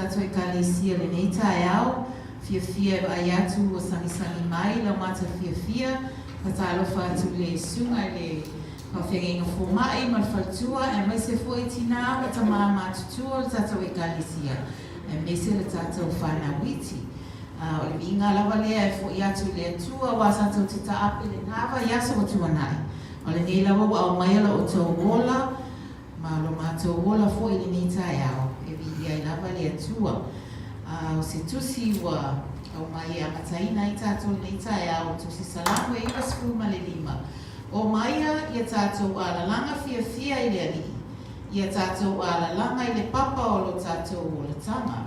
tatou Ekalesia i lenei taeao. Fiafia e vaai atu ua sagisagi mai lau mata fiafia. Fatalofa atu i le Susuga i le Faafeagaiga Fomai ma le faletua aemaise foi tina ma tama matutua o le tatou Ekalesia aemaise le tatou fanau iti. A o le viiga lava lea e foi atu i le Atua aua sa tou te taape i lena vaiaso ua tuanai. O lenei lava ua aumaia lo outou ola ma lo matou ola foi i lenei taeao e viia ai lava le Atua. A o se tusi ua aumai e amataina ai tatou i lenei taeao, o Tusi Salamo e 95, Omaia ia tatou alalaga fiafia i le Alii, ia tatou alalaga i le papa o lo tatou olataga.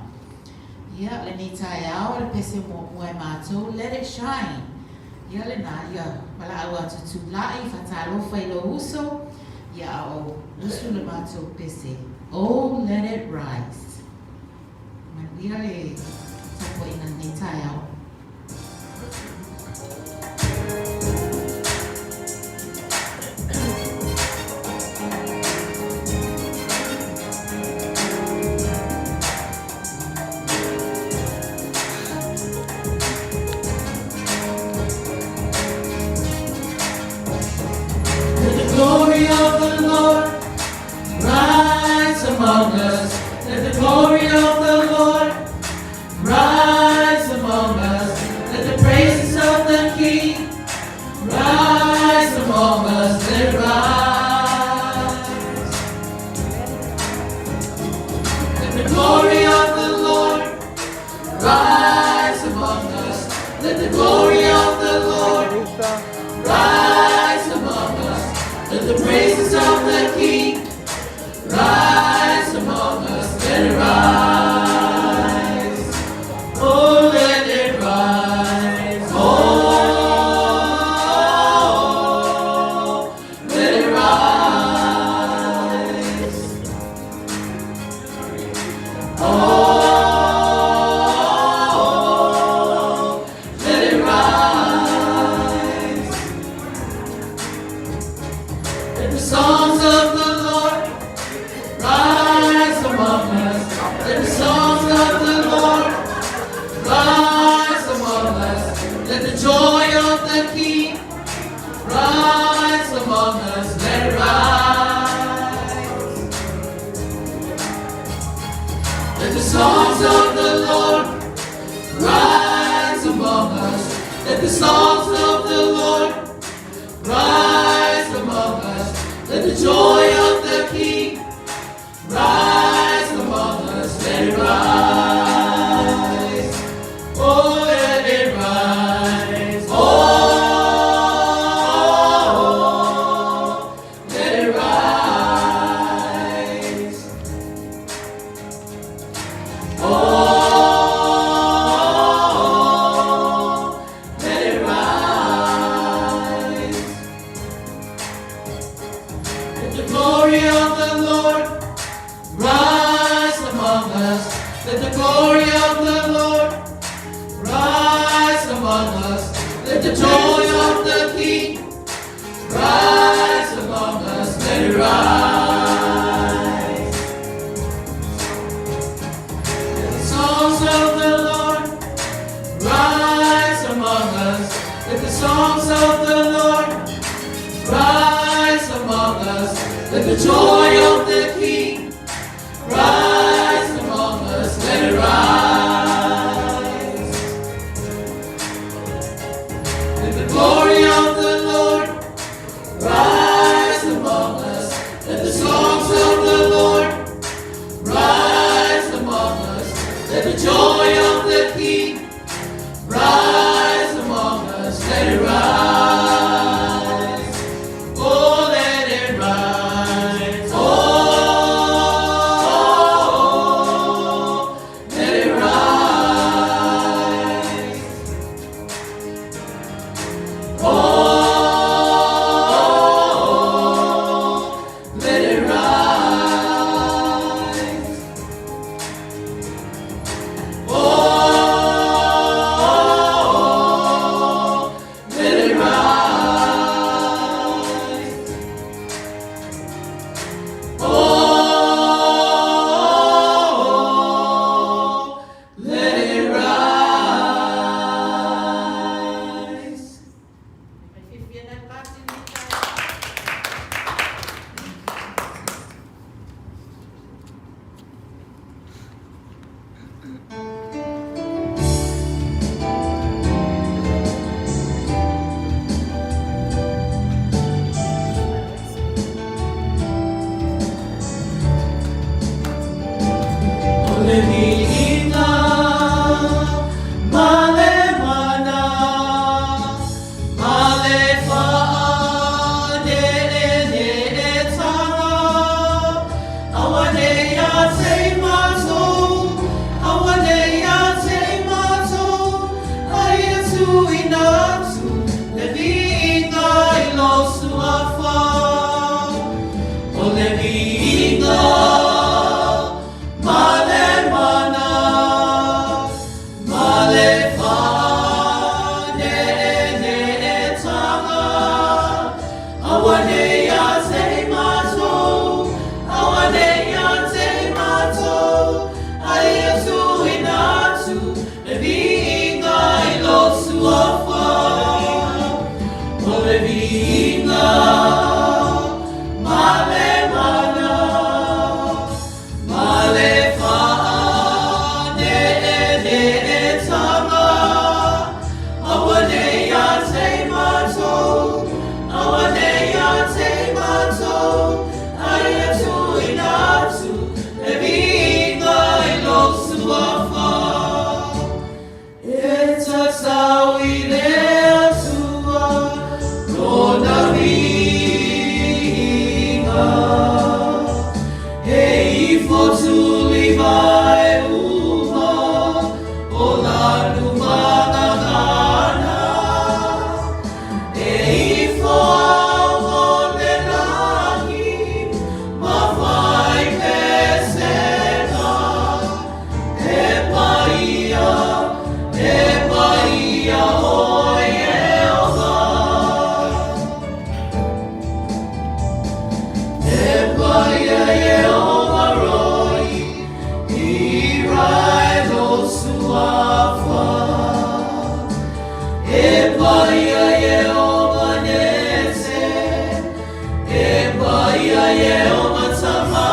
Ia, lenei taeao, le pese muamua e matou, Let it shine. Ia lena, ia valaau atu tulai, fatalofa i lou uso, ia a o usu le matou pese, Oh, let it rise. Manuia le tapuaiga i lenei taeao. Let the glory of the Lord rise among us. Let the glory of the Lord rise among us. Let the praises of the King rise among us. Let it rise. Let the glory of the Lord rise among us. Let the glory of the Lord rise among us. Let the praises of the King rise among us. Let it rise. Oh, let it rise. Oh, let it rise. Oh, let it rise. Let the songs of the Lord rise among us. Let the songs of the Lord rise among us. Let the joy of the King rise among us. Let it rise. Let the songs of the Lord rise among us. Let the songs of the Lord rise among us. Let the joy of the King rise among us. Let it rise. Oh, let it rise. Oh, let it rise. Oh, let it rise. Let the glory of the Lord rise among us. Let the glory of the Lord rise among us. Let the joy of the King rise among us. Let it rise. Let the songs of the Lord rise among us. Let the songs of the Lord rise among us. Let the joy of the King rise among us. Let it rise. Let the glory of the Lord rise among us. Let the songs of the Lord rise among us. Let the joy of the King rise among us. Let it rise. Oh, let it rise. Oh, let it rise. Oh, let it rise. O le viiga ma le mana ma le faaneeneetaga, auanei ia te i matou, auanei ia te i matou, a ia tuuina atu le viiga i lou Suafa. O le viiga ma le mana ma le faaneeneetaga, auanei ia te i matou, auanei ia te i matou, a ia tuuina atu le viiga i lou Suafa. O le viiga ma le mana ma le faaneeneetaga, auanei ia te i matou, auanei ia te i matou, a ia tuuina atu le viiga i lou Suafa. E tatau i le Atua lona viiga, e ifo tulivae uma o lanu magagana, e ifo ao o le lagi ma fai pesega, e paia, e paia o Ieova. E paia Ieova roi, i lo Suafa. E paia Ieova nese, e paia Ieova tama,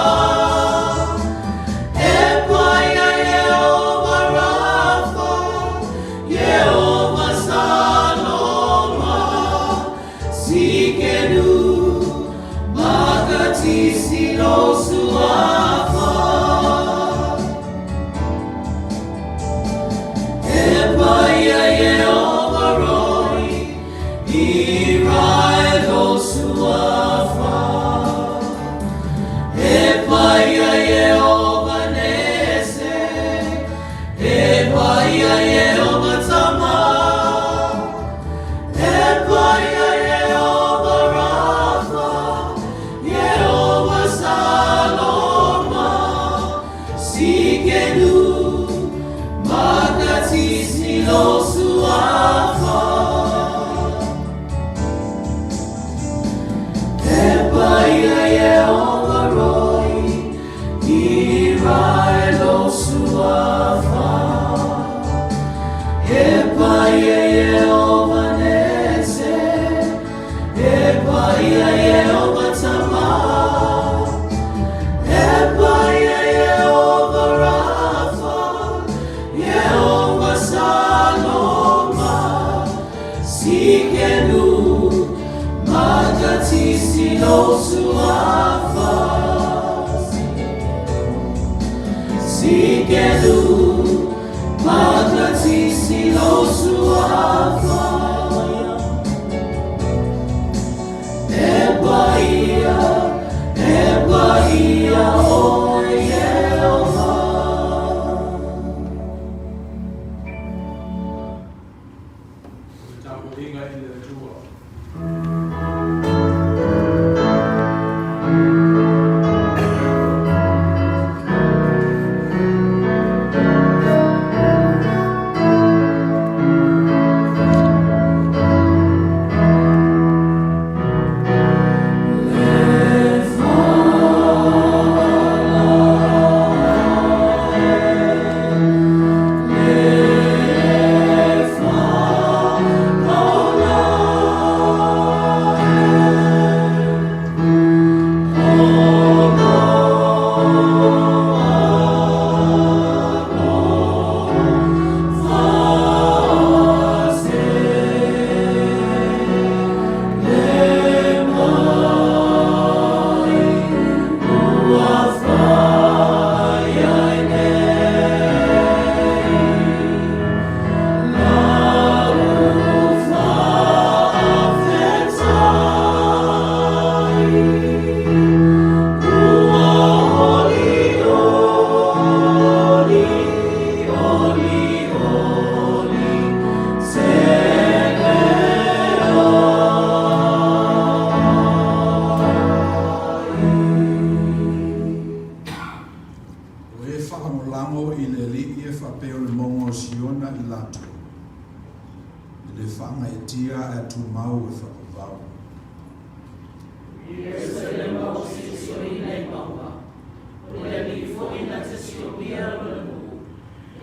e paia Ieova Rafa, Ieova Saloma, Tsidkenu, magatisi lo Suafa. E paia Ieova roi, i lo Suafa. E paia Ieova nese, e paia Ieova tama, e paia Ieova Rafa, Ieova Saloma, Tsidkenu, magatisi lo Suafa. E paia Ieova roi, i lo Suafa. E paia Ieova nese, e paia Ieova tama, e paia Ieova Rafa, Ieova Saloma, Tsidkenu, magatisi lo Suafa. Tsidkenu, magatisi lo Suafa. E paia, e paia o Ieova. O le tapuaiga i le Atua. Malie faapea o le mauga o Siona i latou, e le faagaeetia ae tumau e faavavau. O Ierusalema ua siosiomina i mauga, o le Alii foi na te siomia lona nuu,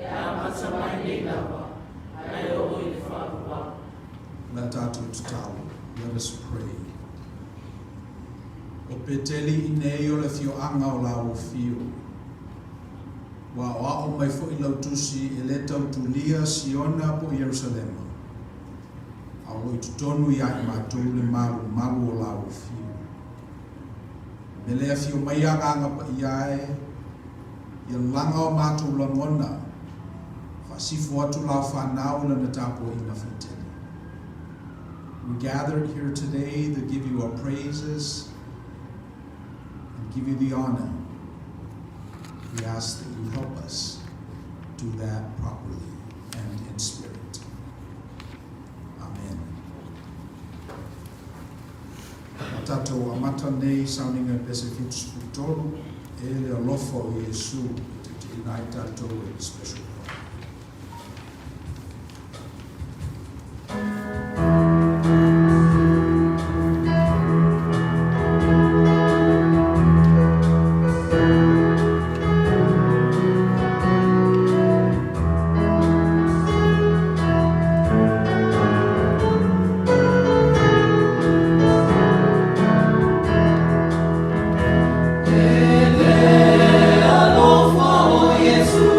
e amata mai nei lava, ae oo i le faavavau. O le a tatou tatalo. Let us pray. O Peteli iinei o le afioaga o Lauofio. Ua aoao mai foi lau tusi e le tau tulia Siona po o Ierusalema, a o lo o i totonu ia i matou le malumalu o Lauofio. Mele afio mai Agaga Paia e, ia laga o matou lagona, faasifo atu lau fanau i lana tapuaiga faitele. We gathered here today to give you our praises and give you the honor. We ask that you help us do that properly and in spirit. Amen. A tatou amata nei sauniga i pese 73 e le alofa o Iesu e taitaiina ai tatou e le special choir. E le alofa o Iesu.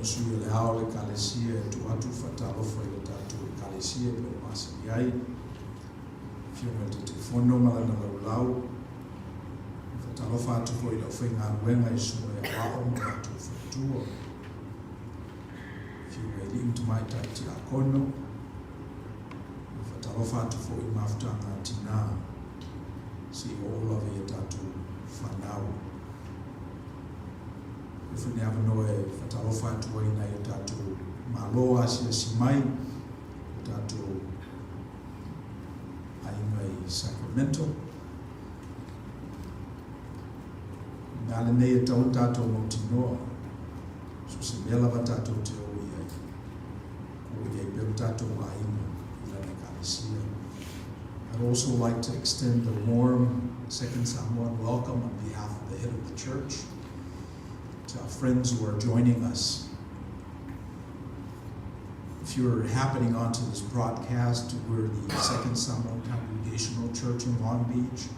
ma Sui o le Ao o le Ekalesia e tuu atu le faatalofa i le tatou Ekalesia e pei ona masani ai, Afioga i le Taitaifono ma lana laulau. E faatalofa atu foi i le aufaigaluega i Susuga i Aoao ma latou faletua, Afioga i Alii ma Tamaitai Tiakono. E faatalofa atu foi i mafutaga a tinā seia oo lava i a tatou fanau. E foi lenei avanoa e faatalofa atu ai i nai o tatou malo asiasi mai, o tatou aiga i Sacramento. O mea lenei e tatau ona tatou mautinoa, so o se mea lava tatou te o i ai, o i ai pea lo tatou aiga i lana ekalesia. I'd also like to extend a warm Second Samoan welcome on behalf of the head of the church to our friends who are joining us. If you're happening onto this broadcast, we're the Second Samoan Congregational Church in Long Beach,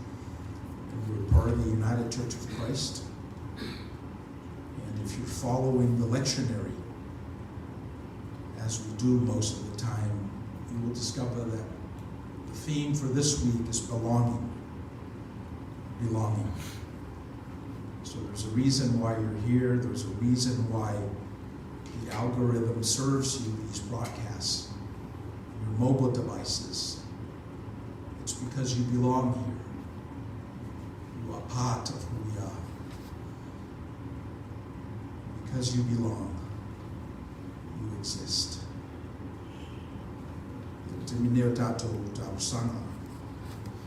and we're part of the United Church of Christ. And if you're following the lectionary, as we do most of the time, you will discover that the theme for this week is belonging. Belonging. So there's a reason why you're here. There's a reason why the algorithm serves you these broadcasts, your mobile devices. It's because you belong here. You are part of who we are. Because you belong, you exist. I le taimi nei o tatou talosaga,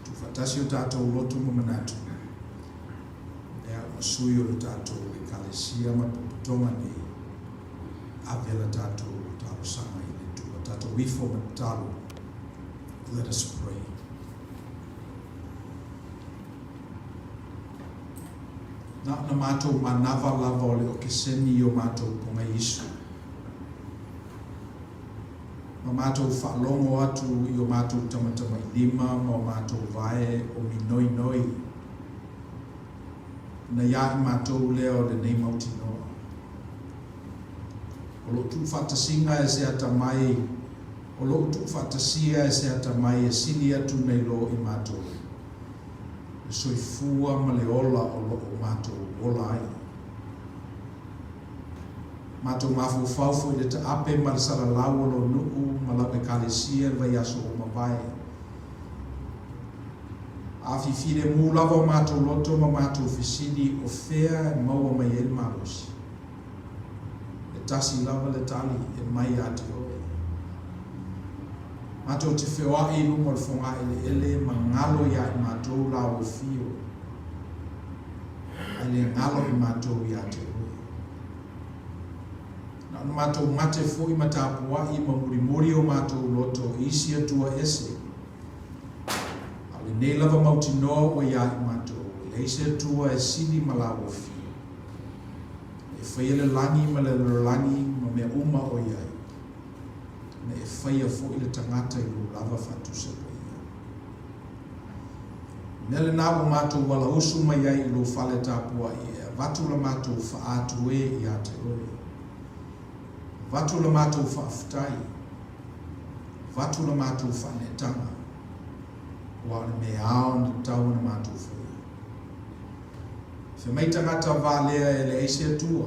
tuufaatasi o tatou loto ma manatu, lea ua sui o le tatou Ekalesia ma potopotoga nei, ave la tatou talosaga i le Atua. Tatou ifo ma tatalo. Let us pray. Na ona matou manava lava o le okeseni i o matou pogaiisu. Ma matou faalogo atu i o matou tamatamailima ma o matou vae o minoinoi. Ona iā i matou lea o lenei mautinoa. O lou tuufaatasiga e se atamai, o lou tuufaatasia e se atamai e sili atu nei lo i matou, le soifua ma le ola o lo o matou ola ai. Matou mafaufau foi i le taape ma le salalau o lou nuu ma lau ekalesia i le vaiaso ua mavae. A fifilemu lava o matou loto ma matou fesili o fea e maua mai ai le malosi. E tasi lava le tali e mai ia te oe. Matou te feoai i luga o le fogaeleele ma galo iā i matou la ua fio, ae le galo i matou ia te oe. Na ona matou mate foi ma tapuai ma mulimuli o matou loto i isi atua ese, A o lenei lava mautinoa ua iā i matou, e leai se Atua e sili ma la ua fio. Na e faia le lagi ma le lalolagi ma mea uma o i ai. Na e faia foi le tagata i lou lava faatusa paia. O le mea lena ua matou alausu mai ai i lou fale tapuai e avatu la matou faaatu e iā te oe. Avatu la matou faafetai. Avatu la matou faaneetaga, aua o le mea ao na tatau ona matou faia. Fai mai tagata valea e leai se Atua.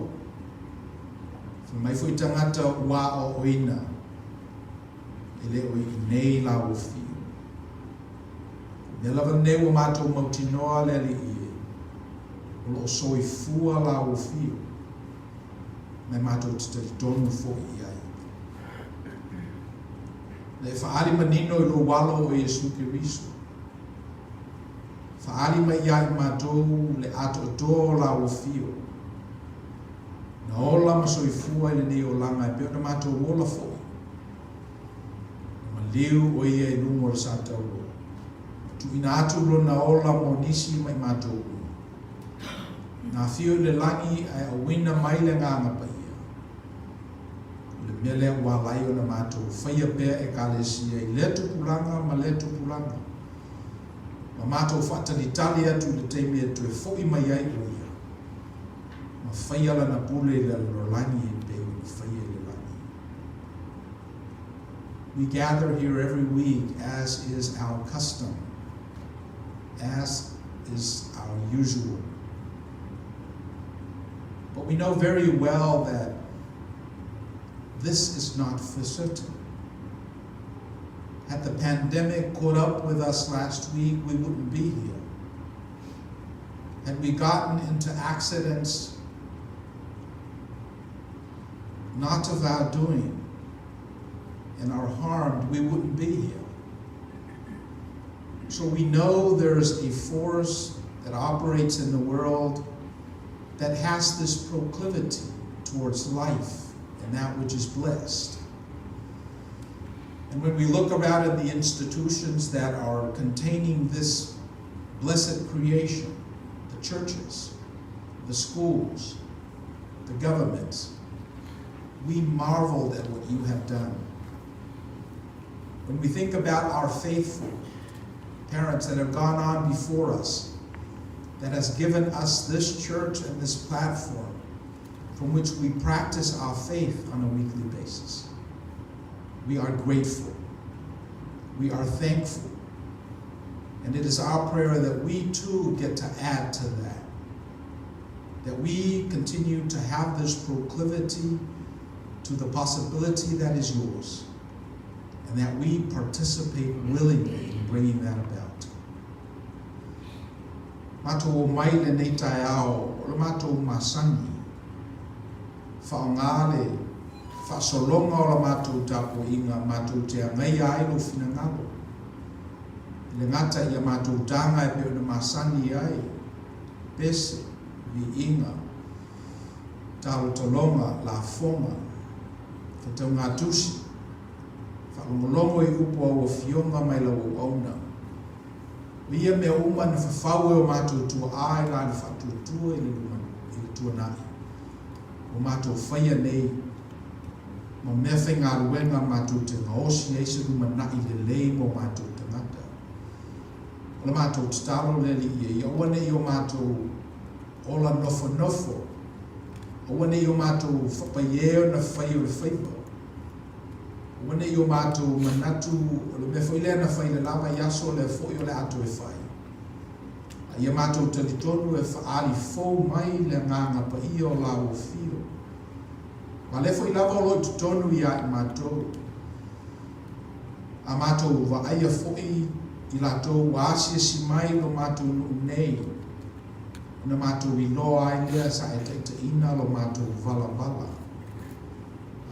Fai mai foi tagata ua aoaoina e le o i inei la ua fio. O mea lava nei ua matou mautinoa le Alii e, o lo o soifua la ua fio. Me matou te talitonu foi i ai. Na e faaali manino i lou alo o Iesu Keriso. Faaali mai iā i matou le atoatoa o la ua fio. Na ola ma soifua i lenei olaga e pei ona matou ola foi. Na maliu o ia i luga o le sa taua. Na tuuina atu lona ola mo nisi ma i matou uma. Na afio i le lagi ae auina mai le Agaga Paia. O le mea lea ua ala ai ona matou faia pea Ekalesia i lea tupulaga ma lea tupulaga, ma matou faatalitali atu i le taimi e toe foi mai ai o Ia, ma faia Lana pule i le lalolagi e pei ona faia We gather here every week, as is our custom, as is our usual. But we know very well that this is not for certain. Had the pandemic caught up with us last week, we wouldn't be here. Had we gotten into accidents not of our doing and are harmed, we wouldn't be here. So we know there's a force that operates in the world that has this proclivity towards life and that which is blessed. And when we look around at the institutions that are containing this blessed creation, the churches, the schools, the governments, we marveled at what you have done. When we think about our faithful parents that have gone on before us, that has given us this church and this platform from which we practice our faith on a weekly basis, we are grateful. We are thankful. And it is our prayer that we too get to add to that. That we continue to have this proclivity to the possibility that is yours. And that we participate willingly in bringing that about. Matou omai lenei taeao o le matou masani, faaaoga le faasologa o la matou tapuaiga matou te agaia ai lou finagalo. E le gata i a matou taga e pei ona masani ai, pese, viiga, talotaloga, lafoga, faitaugatusi, faalogologo i upu a au afioga mai lau auauna. O ia mea uma na fafau e o matou tuaa i la le faatuatua i le luma i le tuanai. Ua matou faia nei ma mea faigaluega matou te gaosi ai se lumanai lelei mo matou tagata. O le matou tatalo le Alii e, ia aua ne i o matou ola nofonofo, aua ne i o matou faapaiē ona fai o le faiva, aua ne i o matou manatu o le mea foi lea na fai i le la vaiaso o lea foi o le a toe fai. A ia matou talitonu e faaali fou mai le Agaga Paia o lau Afio. Ma lea foi lava o lo o i totonu ia i matou. A matou vaaia foi i latou ua asiasi mai lo matou nuu nei, ona matou iloa ai lea sa e taitaiina lo matou valavala.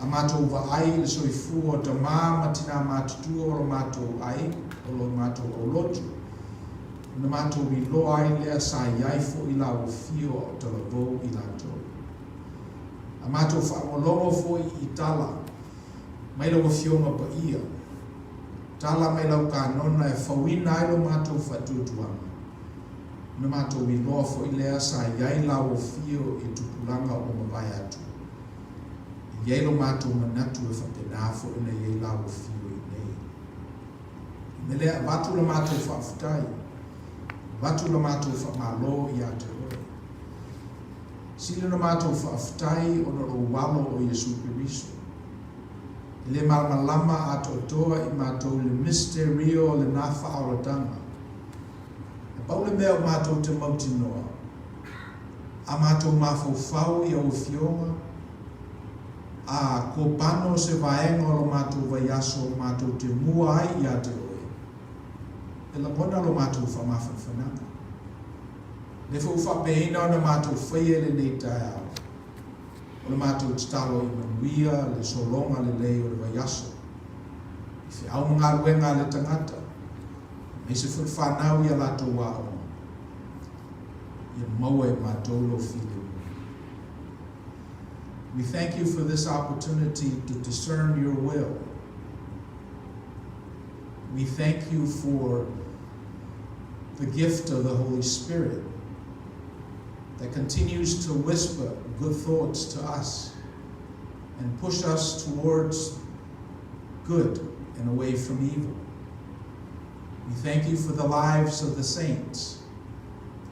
A matou vaai i le soifua o tamā ma tinā matutua o lo matou ai, o lo matou aulotu, ona matou iloa ai lea sa i ai foi lau afio a o talavou i latou. A matou faalogologo foi i tala mai lau Afioga Paia, tala mai lau kanona e fauina ai lo matou faatuatuaga, ona matou iloa foi lea sa i ai lau afio i tupulaga ua mavae atu. E i ai lo matou manatu e faapena foi ona i ai lau afio i inei. I mea lea, avatu la matou faafetai, avatu la matou faamalo ia te oe. Sili ona matou faafetai ona o lou alo o Iesu Keriso. E le malamalama atoatoa i matou le misterio o lena faaolataga. E pau le mea o matou te mautinoa, a matou mafaufau i au afioga, a kopano se vaega o lo matou vaiaso matou te mua ai ia te oe, e lagona lo matou faamafanafanaga. Lea foi ua faapeaina ona matou faia i lenei taeao, o le matou tatalo ia manuia le sologa lelei o le vaiaso, i feau ma galuega a le tagata, aemaise foi le fanau i a latou aoga, ia maua e matou lou filemu. We thank you for this opportunity to discern your will. We thank you for the gift of the Holy Spirit that continues to whisper good thoughts to us and push us towards good and away from evil. We thank you for the lives of the saints,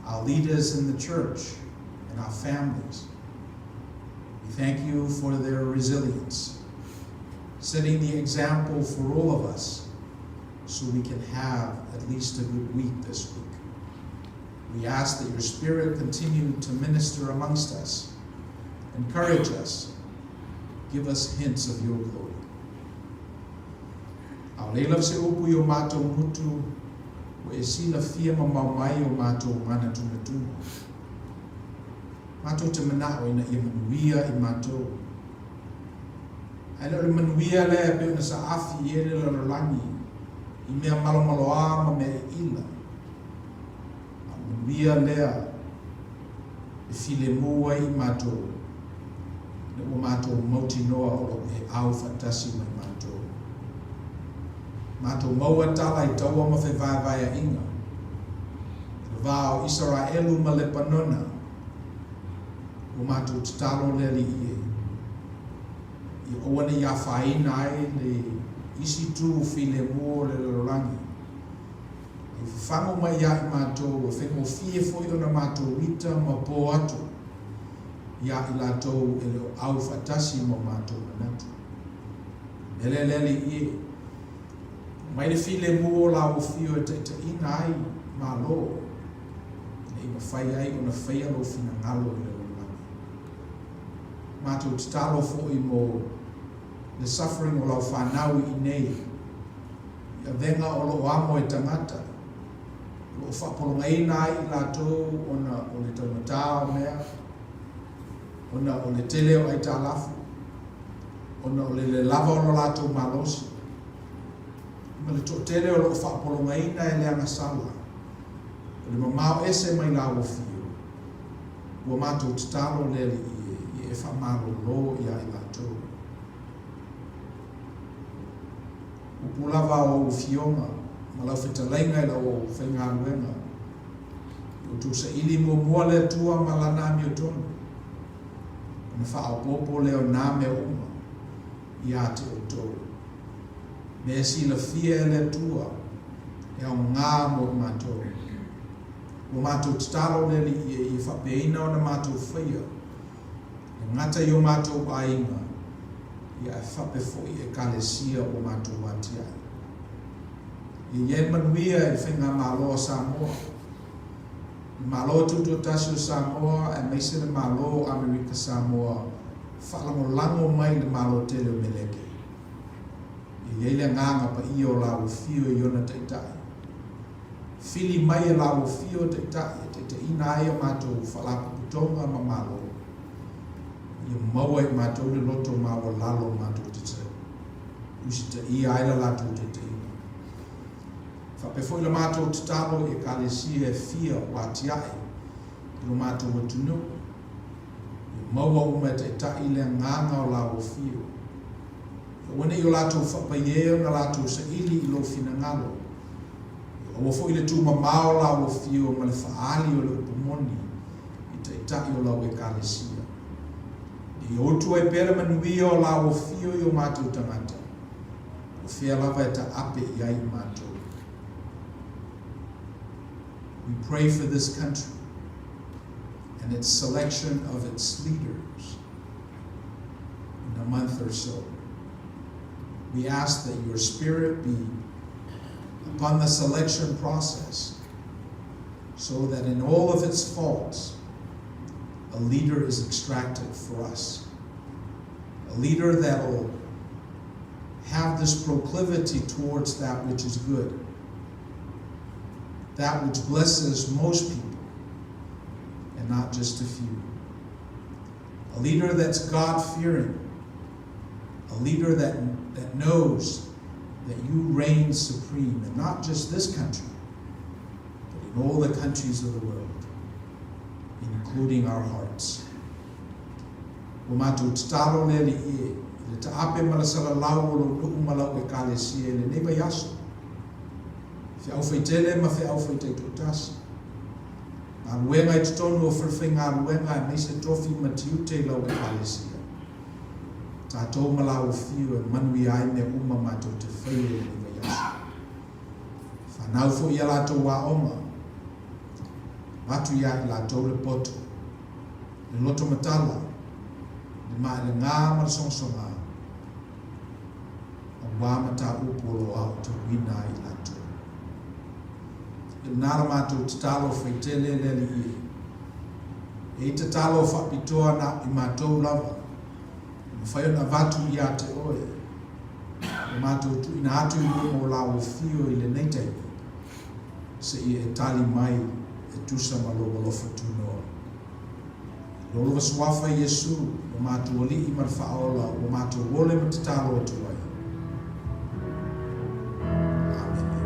our leaders in the church, and our families. We thank you for their resilience. setting the example for all of us so we can have at least a good week this week. We ask that your Spirit continue to minister amongst us, encourage us, give us hints of your glory. A o lava se upu i o mātou gutu, ua e silafia mamao mai o mātou manatunatuga. Matou te manao ina ia manuia i matou. Ae le o le manuia lea e pei ona saafi i ai le lalolagi i mea malomaloā ma mea iila, a o le manuia lea e filemu ai i matou, ina ua matou mautinoa o lo o e au faatasi ma i matou. Matou maua tala i taua ma fevaevaeaʻiga i le va o Isaraelu ma Lepanona, ua matou tatalo le Alii e, ia aua ne i afaina ai le isi itu filemu o le lalolagi. A i fafagu mai iā i matou, e faigofie foi ona matou ita ma po atu iā i latou e le o au faatasi ma o matou manatu. O le mea lea le Alii e, tuu mai le filemu o la afio e taitaiina ai Malo, ina ia mafai ai ona faia lou finagalo i le lalolagi. Matou tatalo foi mo le suffering o lau fanau i inei, i avega o lo o amo e tagata, o lo o faapologaina ai i latou ona o le taumatā o mea, ona o le tele o aitalafu, ona o le le lava o lo latou malosi, ma le toatele o lo o faapologaina e le agasala, o le mamao ese mai lau afio, ua matou tatalo le Alii e, ia e faamalolo iā i latou. Upu lava o ou afioga ma lau fetalaiga i lau faigaluega, ia outou saili muamua le Atua ma Lana amiotonu, ona faaopoopo lea o nā mea uma iā te outou. Mea e silafia e le Atua, e aoga mo i matou. Ua matou tatalo le Alii e ia faapeaina ona matou faia, e gata i o matou aiga, ia ae faapea foi i Ekalesia ua matou atiae. Ia i ai le manuia i le Faigamalo a Samoa, le Malo Tutoatasi o Samoa aemaise le Malo o Amerika Samoa faalagolago mai i le Malo tele o Meleke. Ia i ai le agaga paia o la afio i ona taitai. Fili mai e la afio taitai e taitaiina ai a matou faalapotopotoga ma Malo. Ia maua e matou le loto maualalo matou te usitaia ai la latou taitaiga. Faapea foi la matou tatalo i Ekalesia e fia ua atiae i lo matou atunuu, ia maua uma e taitai le agaga o la afio. Ia aua ne i o latou faapaiē ona latou saili i lou finagalo, ia aua foi le tumamao o la afio ma le faaali o le upu moni i taitai o lau Ekalesia. Ia utu ai pea le manuia o la afio i o matou tagata, o fea lava e taape i ai i matou. We pray for this country and its selection of its leaders in a month or so. We ask that your Spirit be upon the selection process so that in all of its faults, a leader is extracted for us. A leader that'll have this proclivity towards that which is good, that which blesses most people and not just a few. A leader that's God-fearing, a leader that knows that you reign supreme in not just this country, but in all the countries of the world, including our hearts. Ua matou tatalo le Alii e, i le taape ma le salalau o lou nuu ma lau Ekalesia i lenei vaiaso, feau faitele ma feau faitaitoatasi, galuega i totonu o falefaigaluega aemaise tofi ma tiute i lau Ekalesia, tatou ma lau afio e manuia ai mea uma matou te faia i lenei vaiaso. Fanau foi ia latou aoga, avatu iā i latou le poto, le loto matala, le maelegā ma le sogasogā. Auā mataupu o lo o aotauina ai i latou. I lena la matou tatalo faitele le Alii e. E i tatalo faapitoa na i matou lava, e mafai ona avatu ia te Oe, o matou tuuina atu i luma o Lau Afio i lenei taimi, seia e tali mai e tusa ma Lou alofa tunoa. I lo lova Suafa Iesu, lo matou Alii ma le Faaola ua matou ole ma tatalo atu ai. Amene.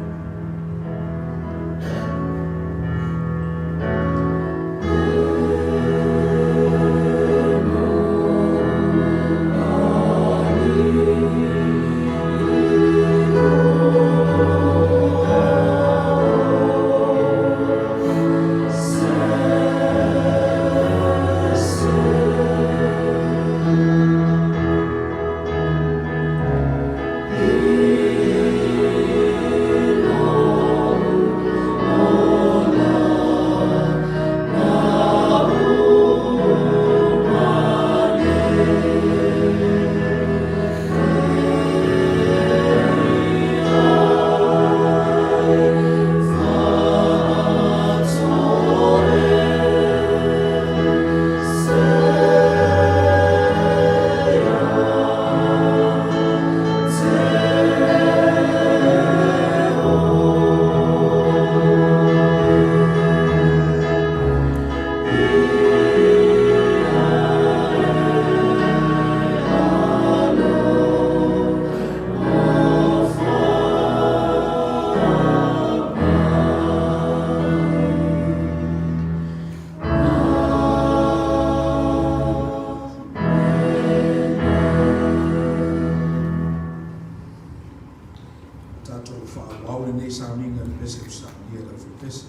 Tatou faaauau lenei sauniga i le pese ua saunia e le aufaipese.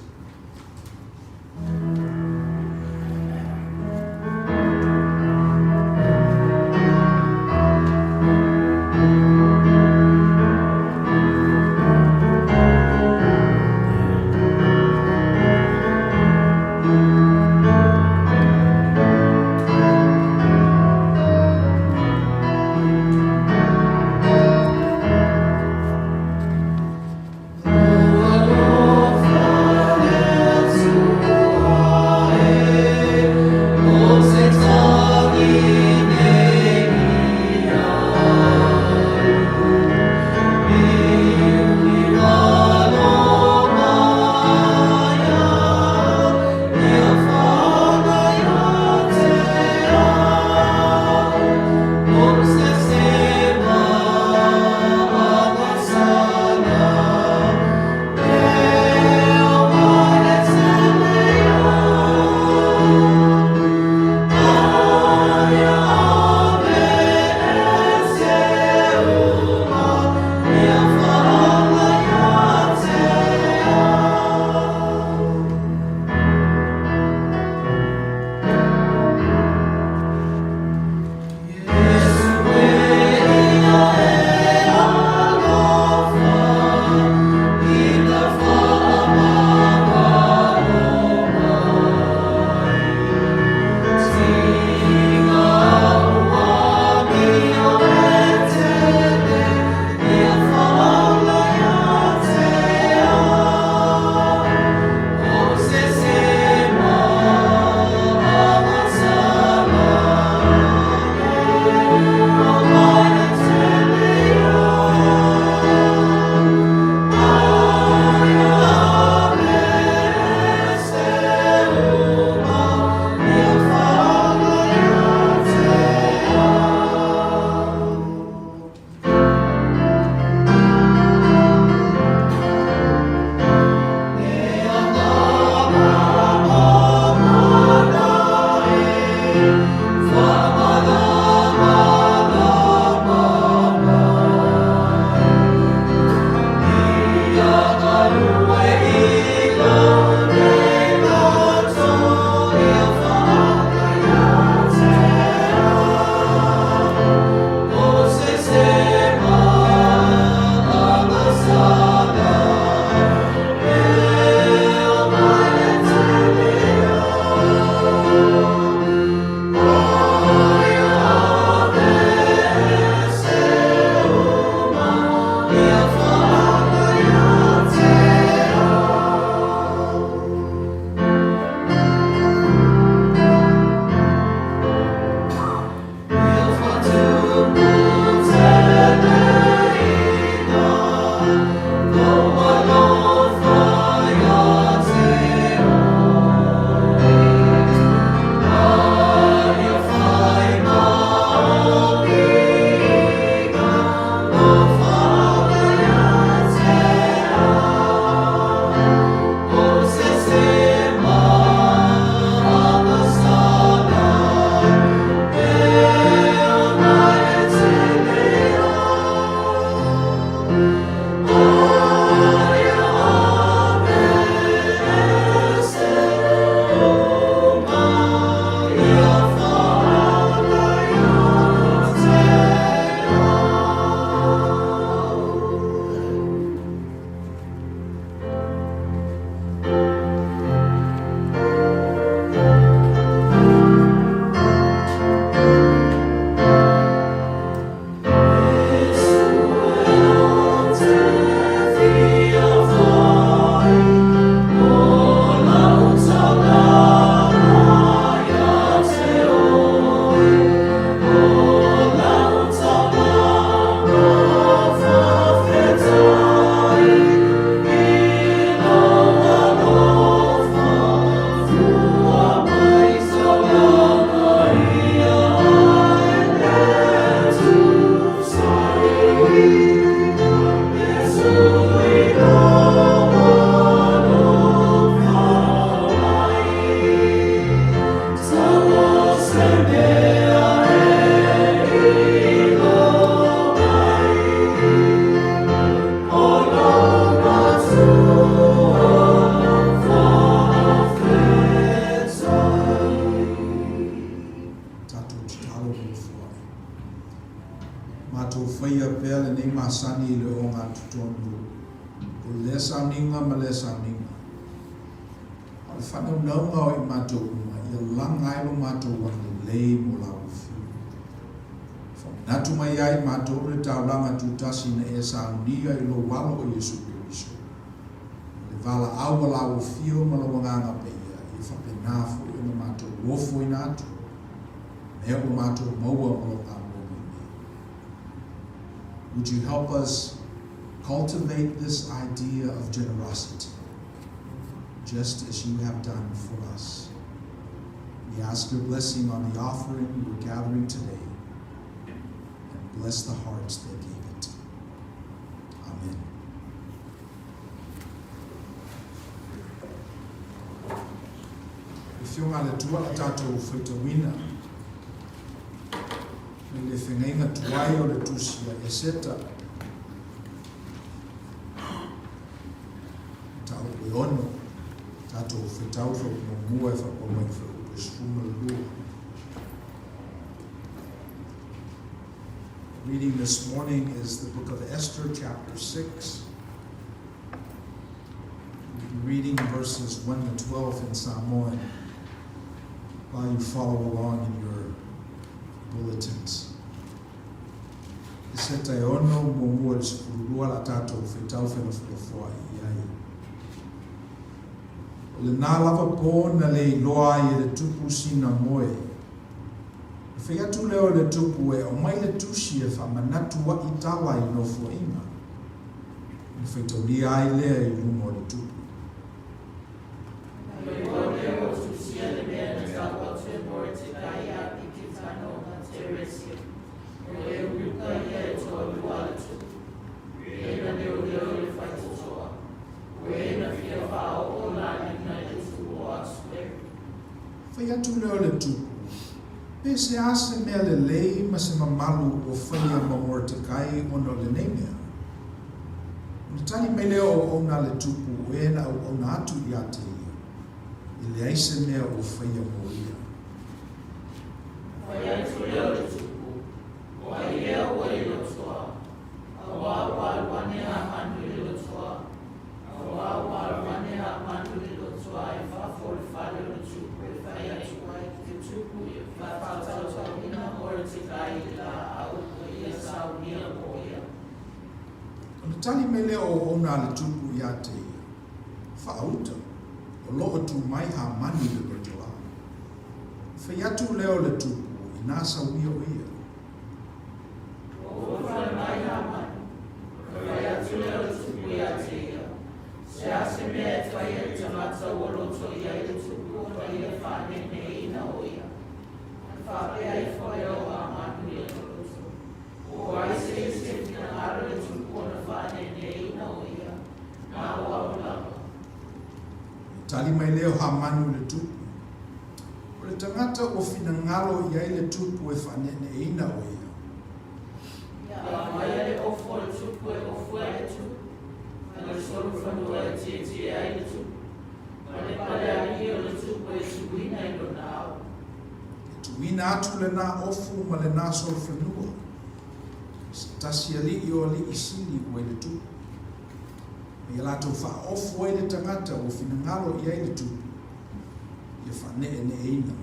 Matou faia pea lenei masani i le ogatotonu o lea sauniga ma lea sauniga. A o le faanaunauga o i matou uma, ia laga ai lo matou agalelei mo la outou Afioga. E faamanatu mai ia i matou le taulaga tutasi na e saunia i lou Alo o Iesu Keriso, ma le valaau a la outou Afio ma lou Agaga Paia, ia faapena foi ona matou ofoina atu mea ua matou maua ma lou galulue mai nei. Would you help us cultivate this idea of generosity, just as you have done for us? We ask your blessing on the offering we are gathering today, and bless the hearts that gave it. Amen. Le Afioga a le Atua la tatou faitauina mai le fegaiga tuai o le Tusi a Eseta, mataupu e ono, tatou faitau le fuaiupu muamua e faapau mai le fuaiupu e 12. Reading this morning is the book of Esther, chapter 6. We'll be reading verses 1 to 12 in Samoan while you follow along in your bulletins. Eseta e ono muamua i le 12 la tatou faitau felafolafoai i ai. O lenā lava pō na le iloa ai e le tupu sina moe. E fai atu lea o le tupu e aumai le tusi e faamanatu a'i tala i nofoaiga, ona faitaulia ai lea i luma o le tupu. Mai ua lea ua tusia le mea na tau atu e Moretekai ia Piketana ma Teresia, o Eunuka ia e toalua a le tupu, e na leoleo i le faitotoa, o e na fia faaoo lalina i le tupu o Asueru. Fai atu lea o le tupu, Pe se a se mea lelei ma se mamalu ua faia ma Moretekai ona o lenei mea? Ona tali mai lea o auauna a le tupu o e na auauna atu ia te ia, E leai se mea ua faia mo ia. Fai atu lea o le tupu, O ai ea ua i lotoa, auā ua alu ane Hamanu i le lotoa, Auā ua alu ane Hamanu i le lotoa i fafo o le fale o le tupu e fai atu ai ki te tupu i faatautauina Moretekai i le laau ua ia saunia mo ia. Ona tali mai lea o auauna a le tupu ia te ia, Faauta, o lo o tu mai Hamanu i le lotoa. Fai atu lea o le tupu, Inā sauia o ia. Ua ulufale mai Hamani, ona fai atu lea o le tupu ia te ia, Se a se mea e fai e le tagata ua loto i ai le tupu ona ia faaneeneeina o ia? Ona faapea ifo lea o Hamanu i lona loto, O ai se isi e finagalo le tupu ona faaneeneeina o ia, na o au lava. Ona tali mai lea o Hamanu i le tupu, O le tagata ua finagalo i ai le tupu e faaneeneeina o ia. Ia aumaia le ofo o le tupu e ofu ai le tupu, ma le solofanua e tietie ai le tupu, ma le palealii o le tupu e tuuina i lona ao. E tuuina atu lenā ofu ma lenā solofanua, i se tasi alii o alii sili ua i le tupu, ma ia latou faaofu ai le tagata ua finagalo i ai le tupu, ia faaneeneeina.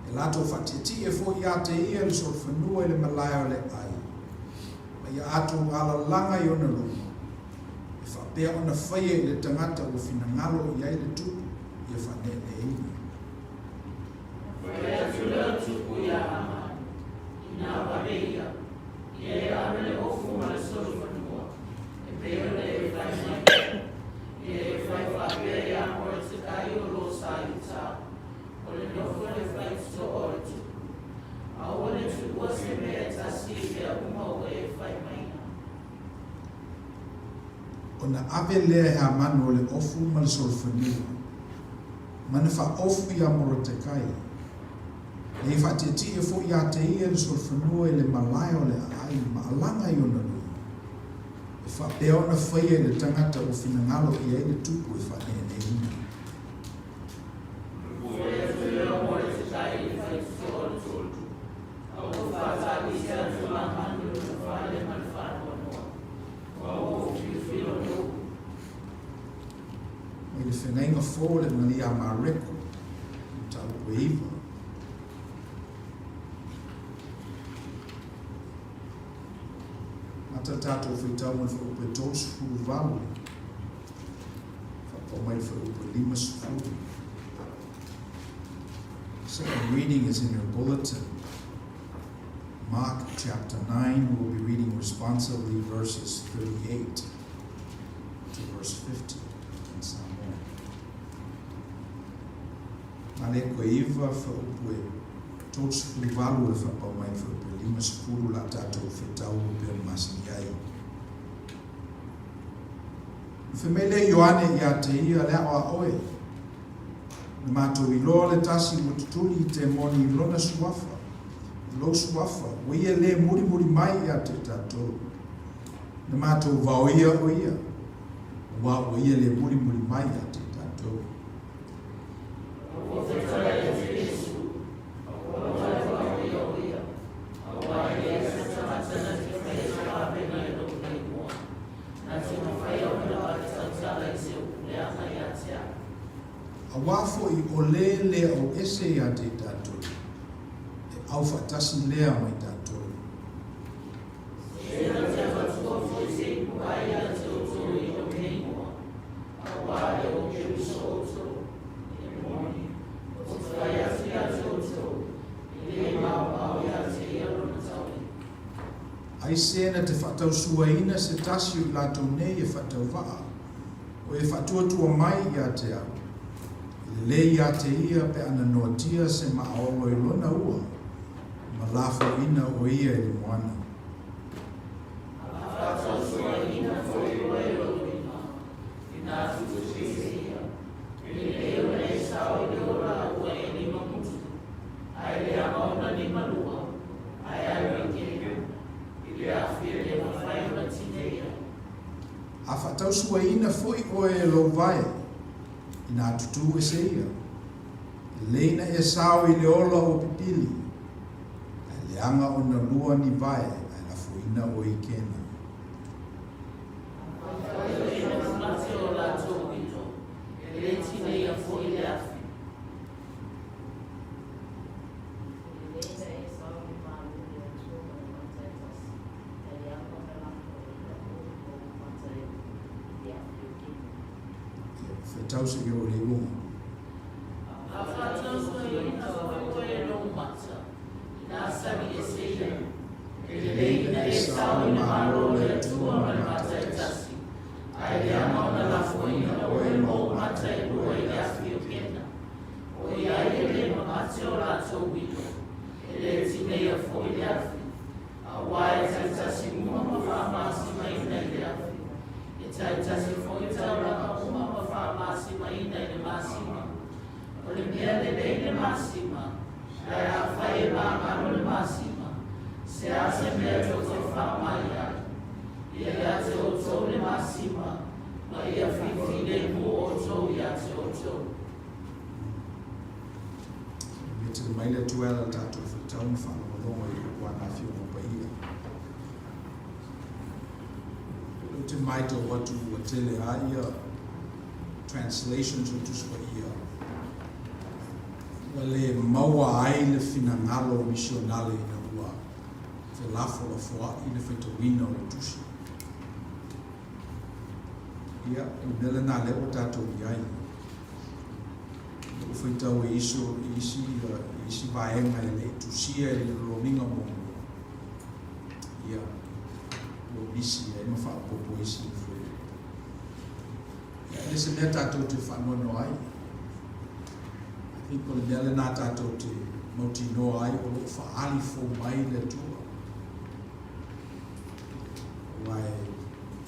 E latou faatietie foi ia te ia le solofanua i le malae o le ai, ma ia atou alalaga i ona luma, e faapea ona faia i le tagata ua finagalo i ai le tupu ia faaneeneeina. Fai atu lea o tupu ia Hamani, Inā vave ia, ia e ave le ofu ma le solofanua, e pei ona e fai mai ai. Ia e fai faapea iā Moretekai o lo sa Iutā, o le nofo i le faitotoa o le tupu. Aua ne tuua se mea e tasi i mea uma ua e fai maina. Ona ave lea e Hamanu o le ofu ma le solofanua, ma na faaofu iā Morotekai, Nei faatietie foi ia te ia le solofanua i le malae o le aai ma alaga i ona luma, e faapea ona faia i le tagata ua finagalo i ai le tupu e faaneeneeina. Foi atu lea o Moretekai i le faitotoa o le tupu, a ua faatali atu a Hamanu. Feagaiga Fou o le Evagelia a Mareko, mataupu e 9. Amata le tatou faitau mai le fuaiupu e 38, faapau mai le fuaiupu e 50. Second reading is in your bulletin. Mark chapter 9, we'll be reading responsively verses 38 to verse 50 in Samoan. Mareko e 9, fuaiupu e 38 e faapau mai le fuaiupu e 50 o le a tatou faitau e pei ona masani ai. Na fai mai lea o Ioane ia te ia, Le aʻoaʻo e, na matou iloa le tasi ua tutuli i temoni i lona suafa, i lou suafa, ua ia lē mulimuli mai ia te tatou. Na matou vaoia o ia, auā ua ia lē mulimuli mai ia te tatou. Ua fetalai atu Iesu, Aua le vaoia o ia, auā e leai se tagata na te faia se vavega i lou igoa, na te mafaia ona vave tautala i se upu leaga ia te au. Auā foi o lē lē auese ia te tatou, e aufaatasi lea ma i tatou. Se na te avatua foi se ipuvai ia te outou i lou igoa, auā e o Keriso outou, e moni, ou te fai atu ia te outou, e lē maomao ia te ia lona tauli. Ai se na te faatausuaina se tasi o i latou nei e faatauvaa, o e faatuatua mai ia te au, e lelei ia te ia pe a na noatia se maaolo i lona ua, ma lafoina o ia i le moana. A faatausuaina foi oe e lou lima, inā tutusi ese ia, e lelei ona e sao i le ola ua e limamutu, ae leaga ona limalua, ae alu i Keena, i le afi e le mafai ona tineia. A faatausuaina foi oe e lou vae, inā tutū ese ia. E lelei na e sao i le ola ua pipili, ae leaga ona lua ni vae ae lafoina oe i Kena. Afai o e mamate o latou ito, e le tineia foi le afi. E lelei na e sao i le Malo o le Atua ma le mata e tasi, ae leaga ona lafoina oe ma ou mata e lua i le afi o Kena. Ia, faitau seia oo i le iuga. A faatausuaina foi oe e lou mata, inā sali ese ia, e lelei na e sao i le Malo o le Atua ma le mata e tasi, ae leaga ona lafoina oe ma ou mata e lua i le afi o Kena. ʻOiai e le mamate o latou ito, e le tineia foi le afi, auā e taitasi uma ma faamasimaina i le afi, e taitasi foi taulaga uma ma faamasimaina i le masima. O le mea lelei le masima, ae afai e magalo le masima, se a se mea tou te faamai ai? Ia ia te outou le masima, ma ia filifilemu outou ia te outou. Manuia tele mai le Atua e ala i le tatou faitau ma faalogologo i upu a na Afioga Paia. Ou te maitau atu ua tele a ia translations o Tusi Paia ua le maua ai le finagalo misionale ina ua felafolafoaʻi le faitauina o le tusi. Ia, o le mea lena lea ua tatou i ai. Ua faitau e isi, e isi, e isi vaega e le i tusia i le lomiga muamua. Ia, ua misi ai ma faaopoopo isi fuaiupu. Ia, e le se mea tatou te faanoanoa ai. I think o le mea lena tatou te mautinoa ai o lo o faaali fou mai le Atua. Aua e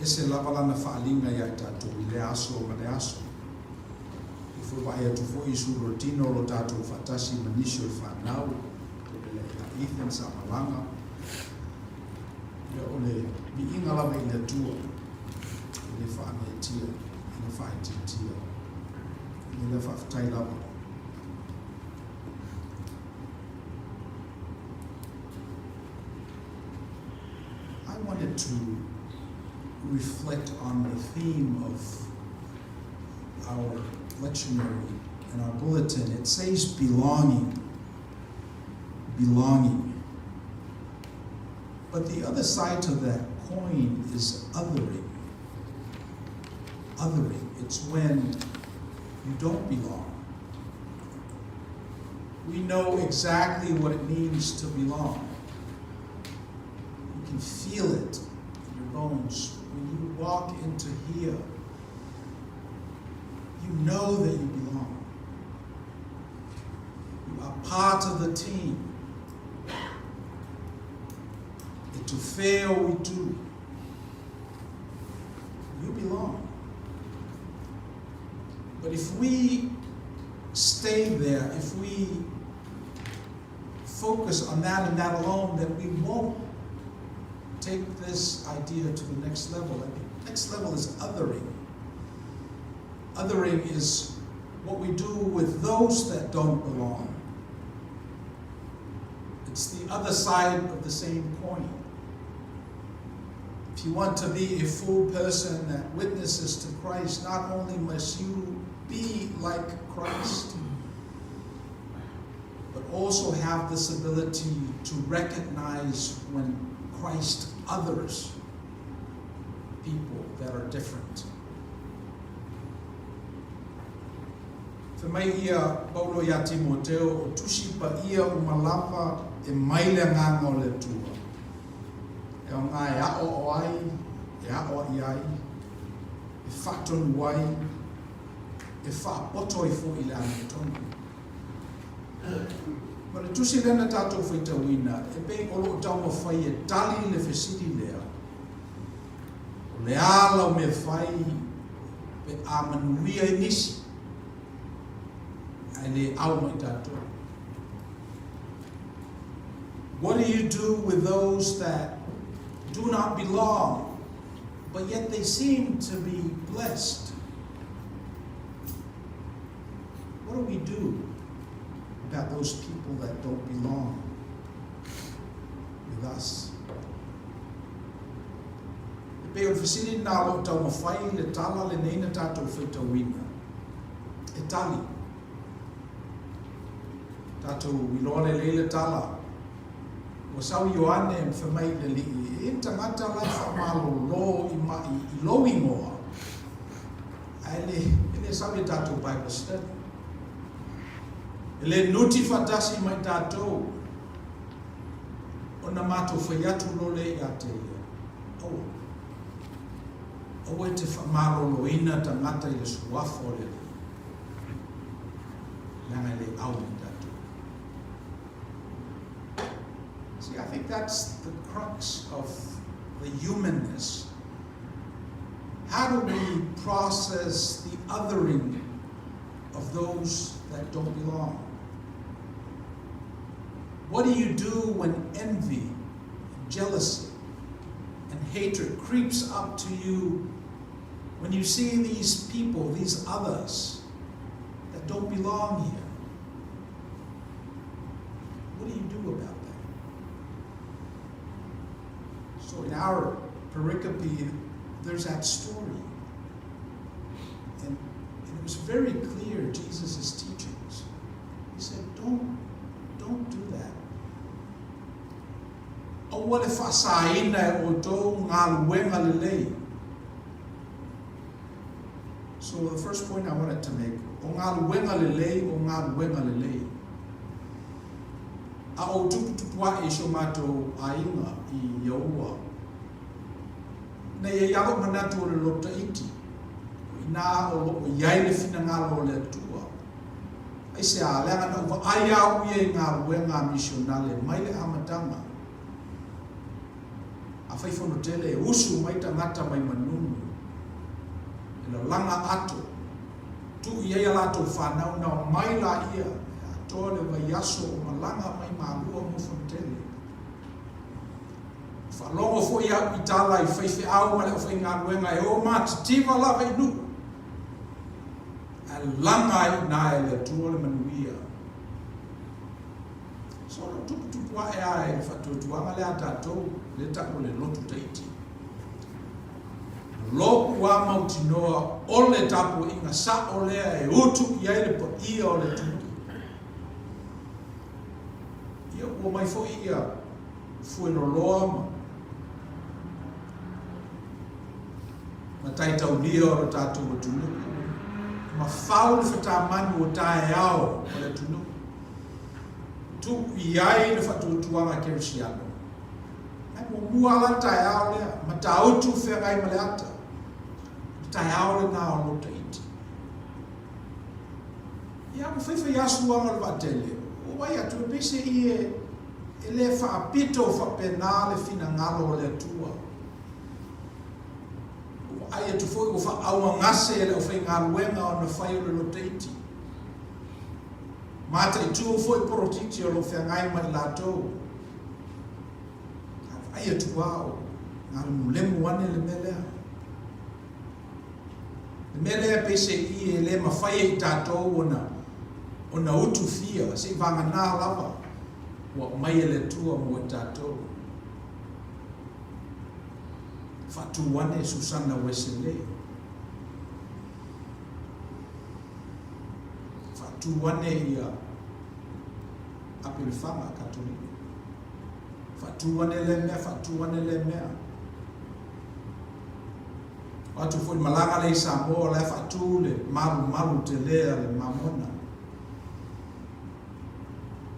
ese lava lana faaaliga ia i tatou i lea aso ma lea aso. E foi vaai atu foi i sulu o le tino o lo tatou faatasi ma nisi o le fanau, e pei ia Ethan sa malaga. Ia o le viiga lava i le Atua, e le faagaeetia, e le faaitiitia. O le faafetai lava. I wanted to reflect on the theme of our lectionary and our bulletin, it says belonging. Belonging. But the other side to that coin is othering. Othering. It's when you don't belong. We know exactly what it means to belong. You can feel it in your bones. When you walk into here, you know that you belong. You are part of the team. And to fail, we do. You belong. But if we stay there, if we focus on that and that alone, then we won't take this idea to the next level. And the next level is othering. Othering is what we do with those that don't belong. It's the other side of the same coin. If you want to be a full person that witnesses to Christ, not only must you be like Christ, but also have this ability to recognize when Christ others people that are different. Fai mai ia Paulo iā Timoteo, O Tusi Paia uma lava e mai le Agaga o le Atua, e aoga e aʻoaʻo ai, e aʻoaʻi ai, e faatonu ai, e faapoto ai foi i le amiotonu. Ma le tusi lea na tatou faitauina, e pei o loo taumafai e tali le fesili lea, O le a lau mea fai pe a manuia ai nisi, ae le au ma i tatou? What do you do with those that do not belong, but yet they seem to be blessed? What do we do about those people that don't belong with us? E pei o le fesili lena o lo o taumafai le tala lenei na tatou faitauina e tali. Tatou iloa lelei le tala. Ua sau Ioane ma fai mai i le Alii, E i ai le tagata la e faamalolo i maʻi i lou igoa, ae le, e le sau i a tatou Bible study. E le nuti faatasi ma i tatou, ona matou fai atu loa lea ia te ia, Aua, aua e te faamaloloina tagata i le suafa o le Alii, leaga e le au ma i tatou. See, I think that's the crux of the humanness. How do we process the othering of those that don't belong? What do you do when envy, jealousy, and hatred creeps up to you when you see these people, these others that don't belong here? What do you do about that? So in our pericope, there's that story. And, and it was very clear, Jesus' teachings. He said, don't, don't do that. Aua le faasaina e outou galuega lelei. So the first point I wanted to make, o galuega lelei, o galuega lelei. A ou tuputupu aʻe i si o matou aiga i Aua, na i ai a loʻu manatu o le loto iti, o inā o loo i ai le finagalo o le Atua. Aisea, leaga na ou vaai a au ia i galuega a misionale mai le amataga. Afai fono tele e usu mai tagata mai Manunu, e lalaga ato, tuu i ai a latou fanau ona omai laia e atoa le vaiaso o malaga mai Malua mo fono tele. Ua faalogo foi au i tala i faifeau ma le aufaigaluega e o matitiva lava i nuu, ae laga ai i ina e le Atua le manuia. So o tuputupu aʻe a i le faatuatuaga lea a tatou, lea e taua o le lotu Tahiti. Loku lava mautinoa o le tapuaiga sa'o lea e utu i ai le paia o le atunuu. Ia, ua omai foi ia fueloloa ma matai taulia o le tatou atunuu, ma fau le fatamanu o taeao o le atunuu, tuu i ai le faatuatuaga kerisiano. Ae muamua lava la le taeao lea, Matautu feagai ma le ata, o le taeao lena o lou Tahiti. Ia, ua faifai asu aga o le vaatele, ua vaai atu e pei se i e, e le faapito faapena le finagalo o le Atua. Ua vaai atu foi ua faaauagase e le aufaigaluega ona fai o le loto iti. Mataitu foi porotiti o lo o feagai ma i latou. A vaai atu lava o galemulemu ane le mea lea. Le mea lea pei se i e le mafai e i tatou ona, ona utufia, se i vagana lava ua aumai e le Atua mo i tatou. Faatu ane Susana Wesley. Faatu ane ia Apilefaga Katolika. Faatu ane lea mea, faatu ane lea mea. O atu foi malaga lea i Samoa, o la e faatu le malumalu tele a le Mamona.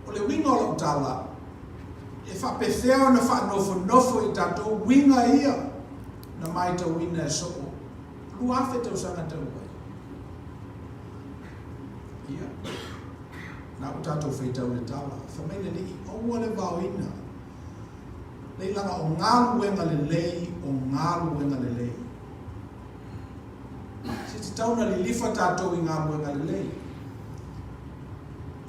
O le uiga o lau tala, e faapefea ona faanofonofo i tatou uiga ia na maitauina e soo 2000 tausaga talu ai. Ia, na ua tatou faitau le tala, fai mai le Alii, aua le vaoina, leilaga o galuega lelei, o galuega lelei. Se tatau na lilifa tatou i galuega lelei.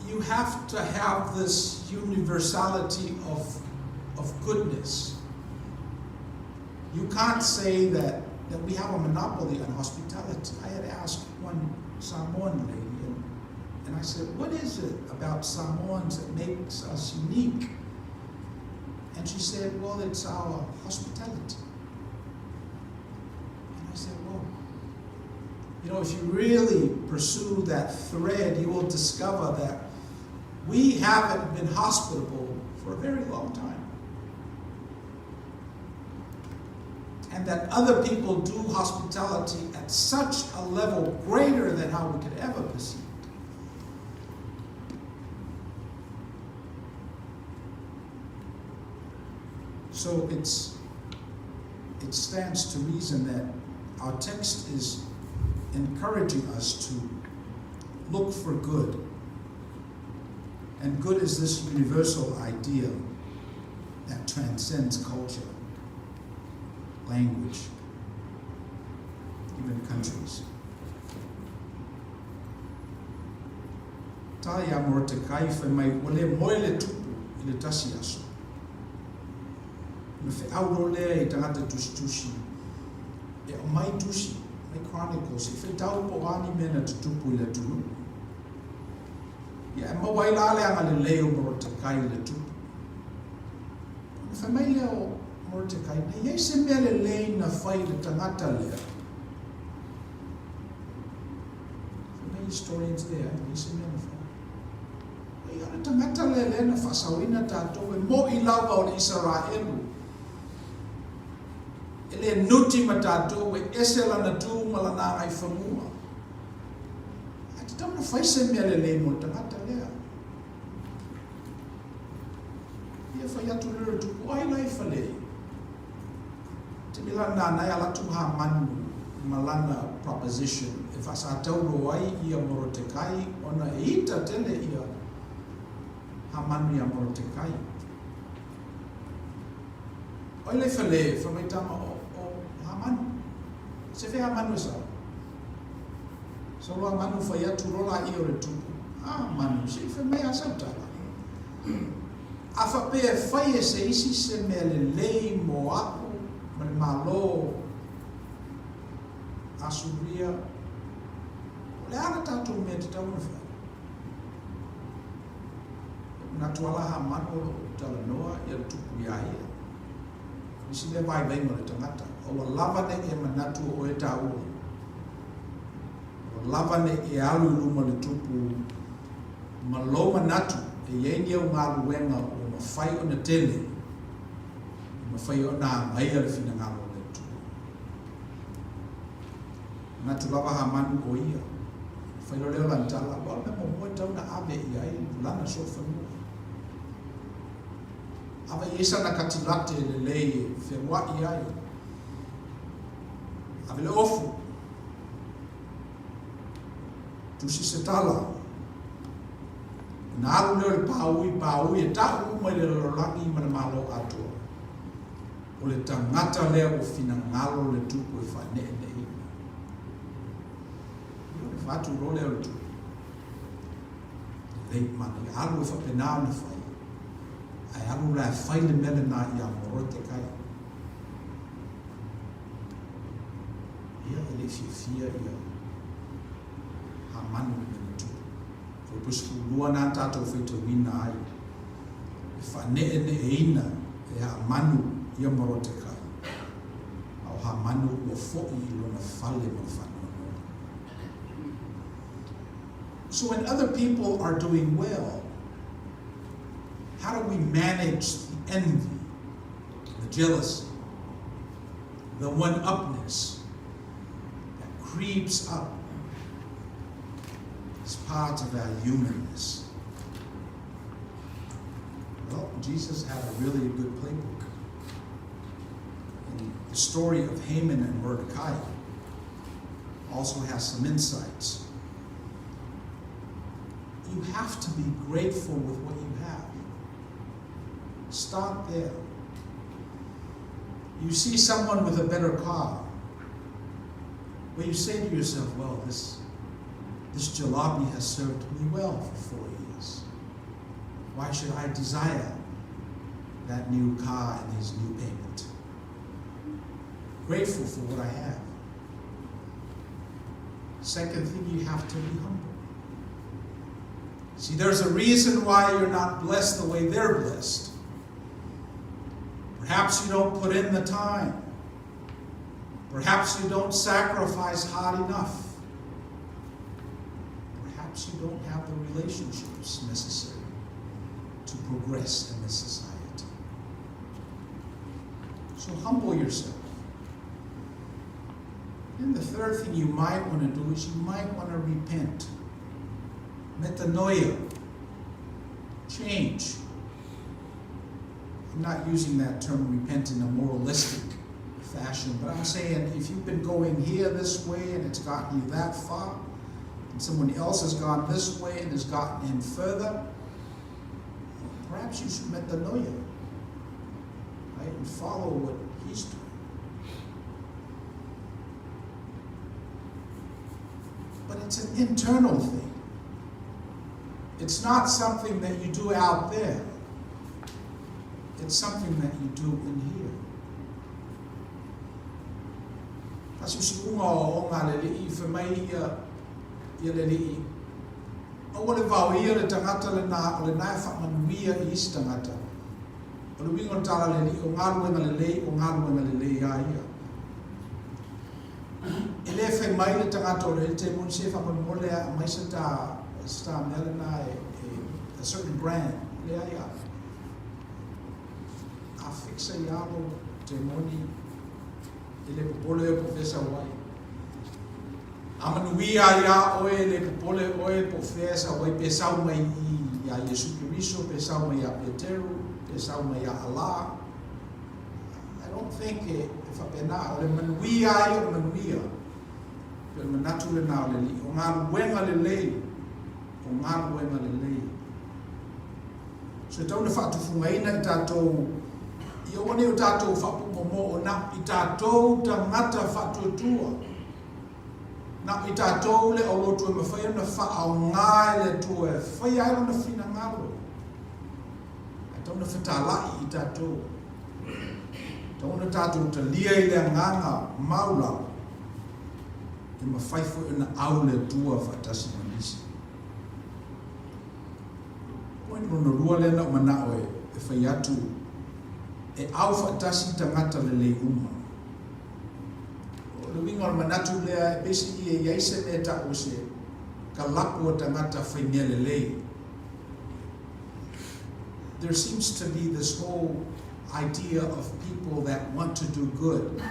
You have to have this universality of goodness. You can't say that, that we have a monopoly on hospitality. I had asked one Samoan lady, and, and I said, what is it about Samoans that makes us unique? And she said, well, it's our hospitality. And I said, well, you know, if you really pursue that thread, you will discover that we haven't been hospitable for a very long time. And that other people do hospitality at such a level greater than how we could ever perceive. So it's it stands to reason that our text is encouraging us to look for good. And good is this universal idea that transcends culture, language, even countries. Tala iā Morotekai fai mai ua le moe le tupu i le tasi aso. Ona feau loa lea i tagata tusitusi e aumai tusi, aumai chronicles, e faitau po o a ni mea na tutupu i le atunuu. Ia e maua ai la le agalelei o Morotekai i le tupu. Ona fai mai lea o Morotekai, na i ai se mea lelei na fai i le tagata lea. Fai mai historians lea, e leai se mea na fai. Ai, o le tagata lea lea na faasaoina tatou, e mo'i lava o le Isaraelu. E le nuti ma tatou, e ese lana tu ma lana agaifanua. Ae tatau ona fai se mea lelei mo le tagata lea. Ia fai atu lea o le tupu, ai la i fale. Te mea la nai ala atu ha manu ma lana proposition e faasatauro ai ia Morotekai ona e ita tele ia Hamanu iā Morotekai. O ai la i fale, fai mai tama o, o Hamanu. Se fe Hamanu e sau. Sau loa Hamanu fai atu loa laia o le tupu. A Hamanu, se i fai mai a sau tala. A faapea e fai e se isi se mea lelei mo a'u ma le Malo Asuria, o le a le tatou mea e tatau ona fai? E manatu lava la Hamanu o lo o talanoa ia le tupu iā ia. O le isi lea vaivaiga o le tagata, aua lava ne i e manatu o oe e taua. Aua lava ne i e alu i luma o le Tupu ma lou manatu e i ai ni au galuega ua mafai ona tele e mafai ona agaia le finagalo o le Atua. Manatu lava Hamanu o ia. Ona fai loa lea o lana tala, aua o le mea muamua e tatau ona ave i ai lana solofanua. Ave i ai sana katilate lelei e feoai ai. Ave le ofu. Tusi se tala. Ona alu lea o le pāui, pāui e ta'u uma i le lalolagi ma le Malo atoa. O le tagata lea ua finagalo le Tupu e faaneeneeina. Ia, ona fatu loa lea o le Tupu. Lelei, manaia, alu e faapena ona fai, ae alu la e fai le mea lena ia Morotekai. Ia, e le i fiafia ia Hamanu i le mea na tupu. Fuaiupu 12 na tatou faitauina ai, e faaneeneeina e Hamanu ia Morotekai, a o Hamanu ua foi i lona fale ma le faanoanoa. So when other people are doing well, how do we manage the envy, the jealousy, the one-upness that creeps up as part of our humanness? Well, Jesus had a really good playbook. And the story of Haman and Mordecai also has some insights. You have to be grateful with what you have. Start there. You see someone with a better car. Well, you say to yourself, well, this, this jalopy has served me well for 4 years. Why should I desire that new car and his new payment? Grateful for what I have. Second thing, you have to be humble. See, there's a reason why you're not blessed the way they're blessed. Perhaps you don't put in the time. Perhaps you don't sacrifice hard enough. Perhaps you don't have the relationships necessary to progress in this society. So humble yourself. And the third thing you might want to do is you might want to repent. Metanoia. Change. I'm not using that term repent in a moralistic fashion, but I'm saying if you've been going here this way and it's gotten you that far, and someone else has gone this way and has gotten him further, perhaps you should metanoia, right, and follow what he's doing. But it's an internal thing. It's not something that you do out there. It's something that you do in here. Tasi o siuga o aoga a le alii, fai mai ia, ia le alii, Aua le vaoia le tagata lena, o lena e faamanuia i isi tagata. O le uiga o le tala a le Alii, o galuega lelei, o galuega lelei a ia. E le fai mai le tagata o le te moni se faamolemole a aumai se ta, se ta mea lena e, e, a certain brand. Leai a, a fixa i alo te moni e le popole e po fea sau ai. A manuia iā ʻoe, e le popole ʻoe po o fea e sau ai, pe sau mai i iā Iesu Keriso, pe sau mai iā Peteru, pe sau mai iā Allah. I don't think e, e faapena. O le manuia ia o le manuia. Pe o le manatu lena o le Alii. O galuega lelei. O galuega lelei. So e tatau ona faatufugaina i tatou, ia aua nei o tatou faapumomoo na i tatou tagata faatuatua. Na o i tatou le aulotu e mafai ona faaaoga e le Atua e faia ai lona finagalo. Ae tatau ona fetalai i tatou. Tatau ona tatou talia i le agaga maulalo e mafai foi ona au le Atua faatasi ma nisi. Point lona lua lea na ou manao e fai atu. E aufaatasi tagata lelei uma. O le uiga o le manatu lea, e peiseai e i ai se mea e taʻu o se kalapu o tagata faimea lelei. There seems to be this whole idea of people that want to do good.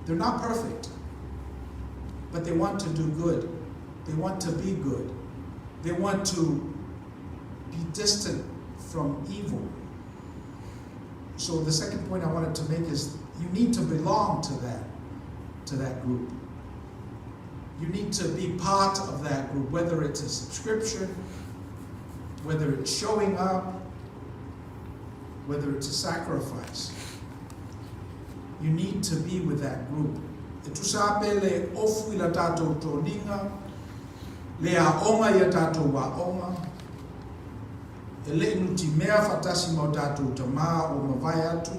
They're not perfect, but they want to do good. They want to be good. They want to be distant from evil. So the second point I wanted to make is you need to belong to that group. You need to be part of that group, whether it's a subscription, whether it's showing up, whether it's a sacrifice. You need to be with that group. E tusa ai pe le ofu i la tatou toniga, le aoga ia tatou aoga, e le i nutimea faatasi ma o tatou tamā ua mavae atu,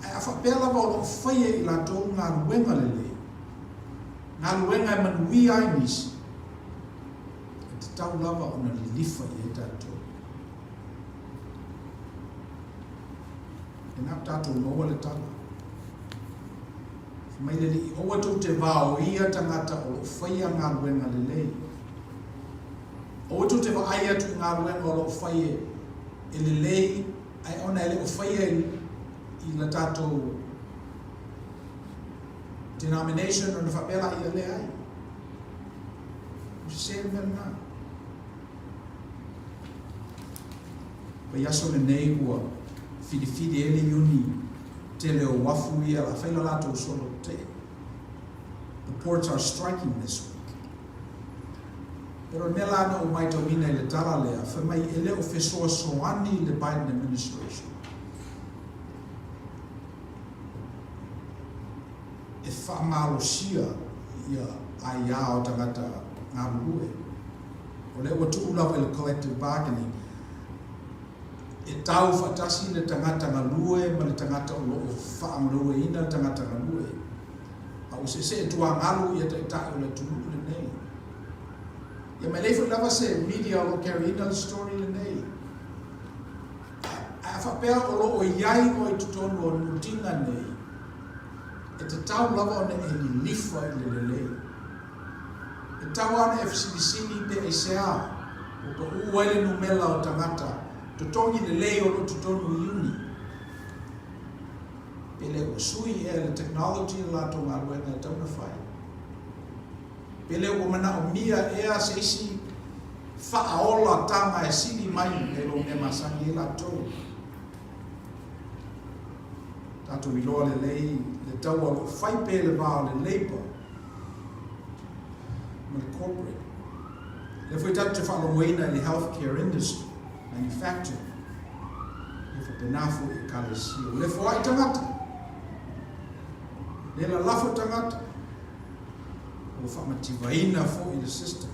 ae a faapea lava o loo faia e i latou galuega lelei, galuega e manuia ai nisi, e tatau lava ona lilifa i ai tatou. E na o tatou maua le tala. Fai mai le Alii, Aua tou te vaoia tagata o loo faia galuega lelei. Aua tou te vaai atu i galuega o loo fai e lelei, ae ona e le o faia i la tatou denomination ona faapea laia e leai. Ua sese le mea lena. Vaiaso lenei ua filifili ai le iuni tele o uafu ia o le a fai le latou solo tetee. The ports are striking this week. Pero o le mea la na ou maitauina i le tala lea, fai mai e le o fesoasoani le Biden administration e faamalosia ia aiā o tagata galulue. O lea ua tuu lava i le collective bargaining e tau faatasi le tagata galue ma le tagata o lo o faagalueina le tagata galue. A ua seesee tuagalu ia taitai o le atunuu lenei. Ia ma e leai foi lava se media o lo o carry ina le story lenei. Ae a faapea o lo o i ai oe i totonu o nutiga nei, e tatau lava ona e lilifa i le lelei. E tatau lava ona e fesilisili pe aisea ua paʻū ai le numela o tagata totogi lelei o lo o totonu i iuni. Pe le ua sui ea le technology i le latou galuega e tatau ona fai. Pe le ua manaomia ea se isi faaolataga e sili mai nai lo mea masani ai latou. Tatou iloa lelei le taua o lo o fai pea i le va o le labour ma le corporate. Lea foi tatou te faalogoina i le health care industry, manufacturing, e faapena foi i ekalesia. Ua le foai tagata, le lalafo tagata, ua faamativaina foi le system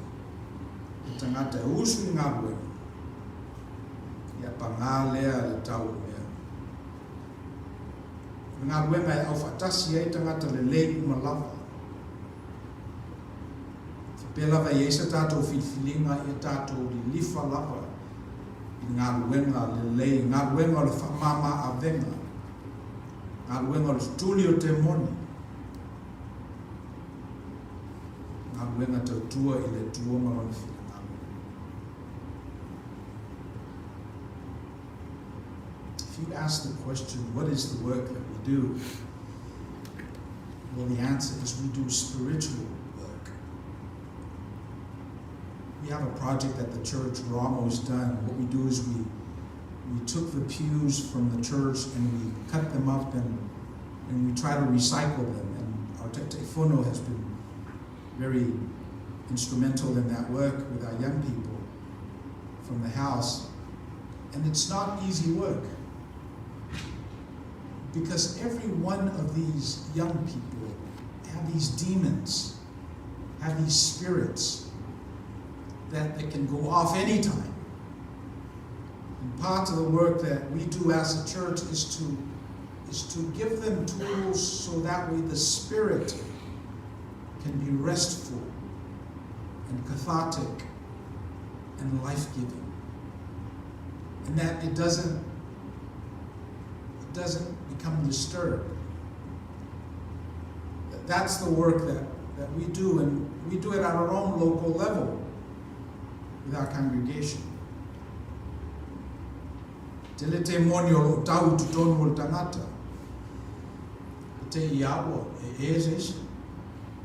i tagata e usu i galuega. Ia pagā lea le tau o mea. O le galuega e aufaatasi ai tagata lelei uma lava. Faapea lava e i ai sa tatou filifiliga ia tatou lilifa lava i le galuega lelei, galuega o le faamama avega, galuega o le tutuli o temoni, galuega tautua i le Atua ma Lona finagalo. If you ask the question, what is the work that we do? Well, the answer is we do spiritual work. We have a project at the church, we're almost done. What we do is we took the pews from the church and we cut them up and we try to recycle them. And our Taitaifono has been very instrumental in that work with our young people from the house. And it's not easy work because every one of these young people have these demons, have these spirits that can go off anytime. And part of the work that we do as a church is to give them tools so that way the spirit can be restful and cathartic and life-giving. And that it doesn't It doesn't become disturbed. That's the work that, that we do, and we do it at our own local level with our congregation. Tele te moni o lo tau totonu o le tagata. E te i aua, e e se isi.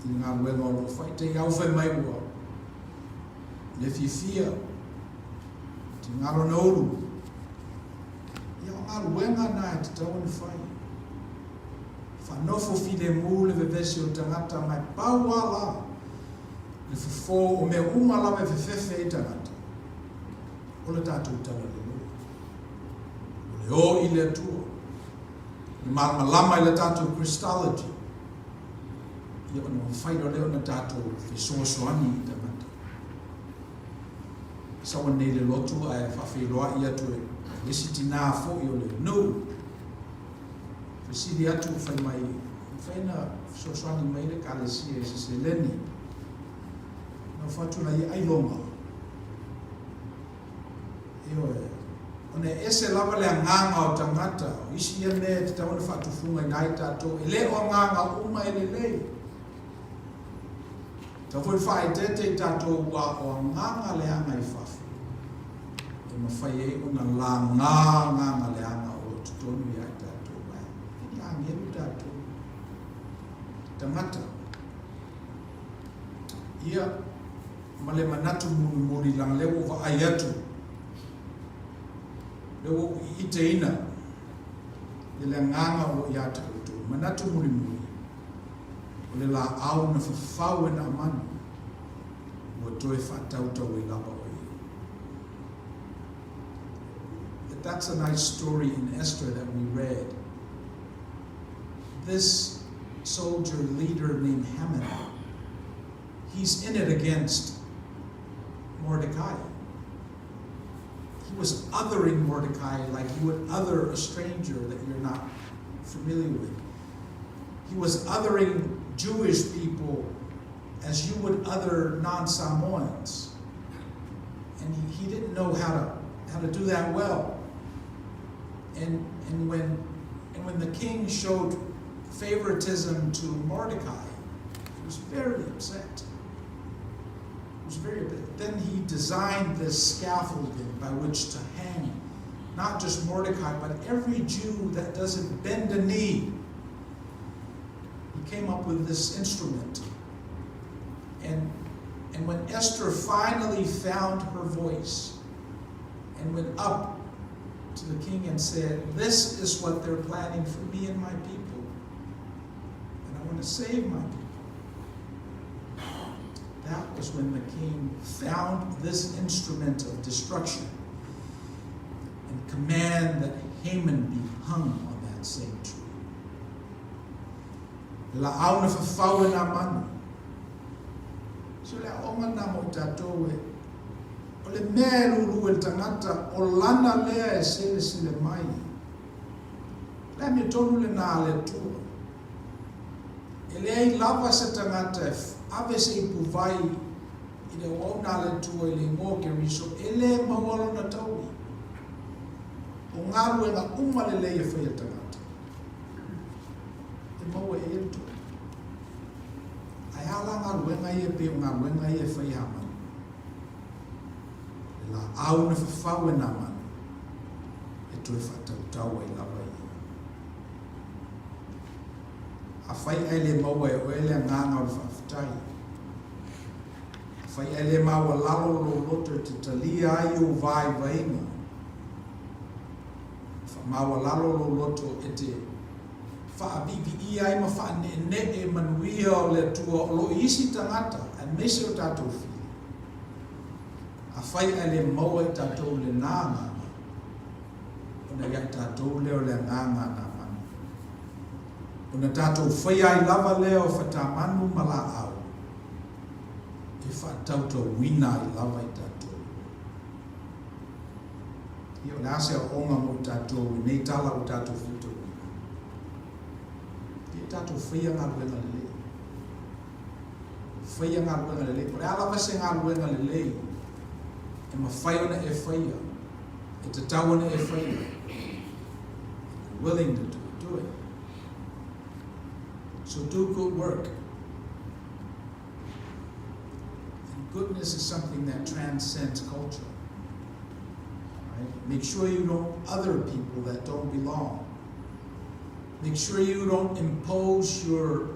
I le galuega o lo o fai, te i au fai mai ua. Le fiafia, te ngalo na ulu. Ia o galuega na e tatau ona fai. Faanofo filemu le vevesi o le tagata ma e pau lava la le fofo o mea uma lava e fefefe ai tagata, o le tatou talalelei, o le o i le Atua, o le malamalama i le tatou Christology, ia ona mafai loa lea ona tatou fesoasoani i tagata. Sau nei le lotu ae faafeiloai atu e le isi tinā foi o le nuu. Fesili atu fai mai, mafai ona fesoasoani mai le Ekalesia i se seleni. Na ou fai atu la ia ailoga. Ioe. Ona e ese lava le agaga o tagata, o isi ia mea e tatau ona faatufugaina ai tatou, e le o agaga uma e lelei. Tatau foi ona faaeteete i tatou ua o agaga leaga i fafo, e mafai ai ona laga agaga leaga o lo o totonu ia i tatou. Ae e ni agelu tatou tagata. Ia, ma le manatu mulimuli leaga lea ua ou vaai atu, lea ua ou iteina i le agaga o lo o ia te outou. Manatu mulimuli, o le laau na fafau e Naamani, ua toe faatautau ai lava o ia. But that's a nice story in Esther that we read. This soldier leader named Haman, he's in it against Mordecai. He was othering Mordecai like you would other a stranger that you're not familiar with. He was othering Jewish people as you would other non-Samoans. And he didn't know how to do that well. And when the king showed favoritism to Mordecai, he was very upset. He was very upset. Then he designed this scaffolding by which to hang not just Mordecai, but every Jew that doesn't bend a knee. He came up with this instrument. And when Esther finally found her voice and went up to the king and said, "This is what they're planning for me and my people, and I want to save my people." That was when the king found this instrument of destruction and command that Haman be hung on that same tree. Le laau na fafau e Naamani. So le aoga na mo tatou e. O le mea e lulu e le tagata, o lana lea e selesele mai. Le amiotonu lena a le Atua. E leai lava se tagata e ave se ipuvai i le auauna a le Atua i le igoa o Keriso, e le maua lona taui. O galuega uma lelei e fai e le tagata, e maua e ia le toʻa. Ae a la galuega ia e pei o galuega ia e fai e Hamani? Le laau na fafau e Naamani, e toe faatautau ai lava ia. Afai ae le maua e oe le agaga o le faafetai, afai ae le maualalo lou loto e te talia ai ou vaivaiga, faamaualalo lou loto e te faaviiviia ai ma faaneenee manuia o le Atua o lo o i isi tagata, aemaise o tatou fili. Afai ae le maua i tatou lena agaga, ona ia i tatou lea o le agaga a Naamani. Ona tatou faia ai lava lea o fatamanu ma laau e faatautauina ai lava i tatou. Ia, o le a se aoaoga mo i tatou i nei tala ua tatou faitauina? Ia tatou faia galuega lelei. Faia galuega lelei. O le a lava se galuega lelei e mafai ona e faia, e tatau ona e faia. You're willing to do it, do it. So do good work. And goodness is something that transcends culture. Right? Make sure you don't other people that don't belong. Make sure you don't impose your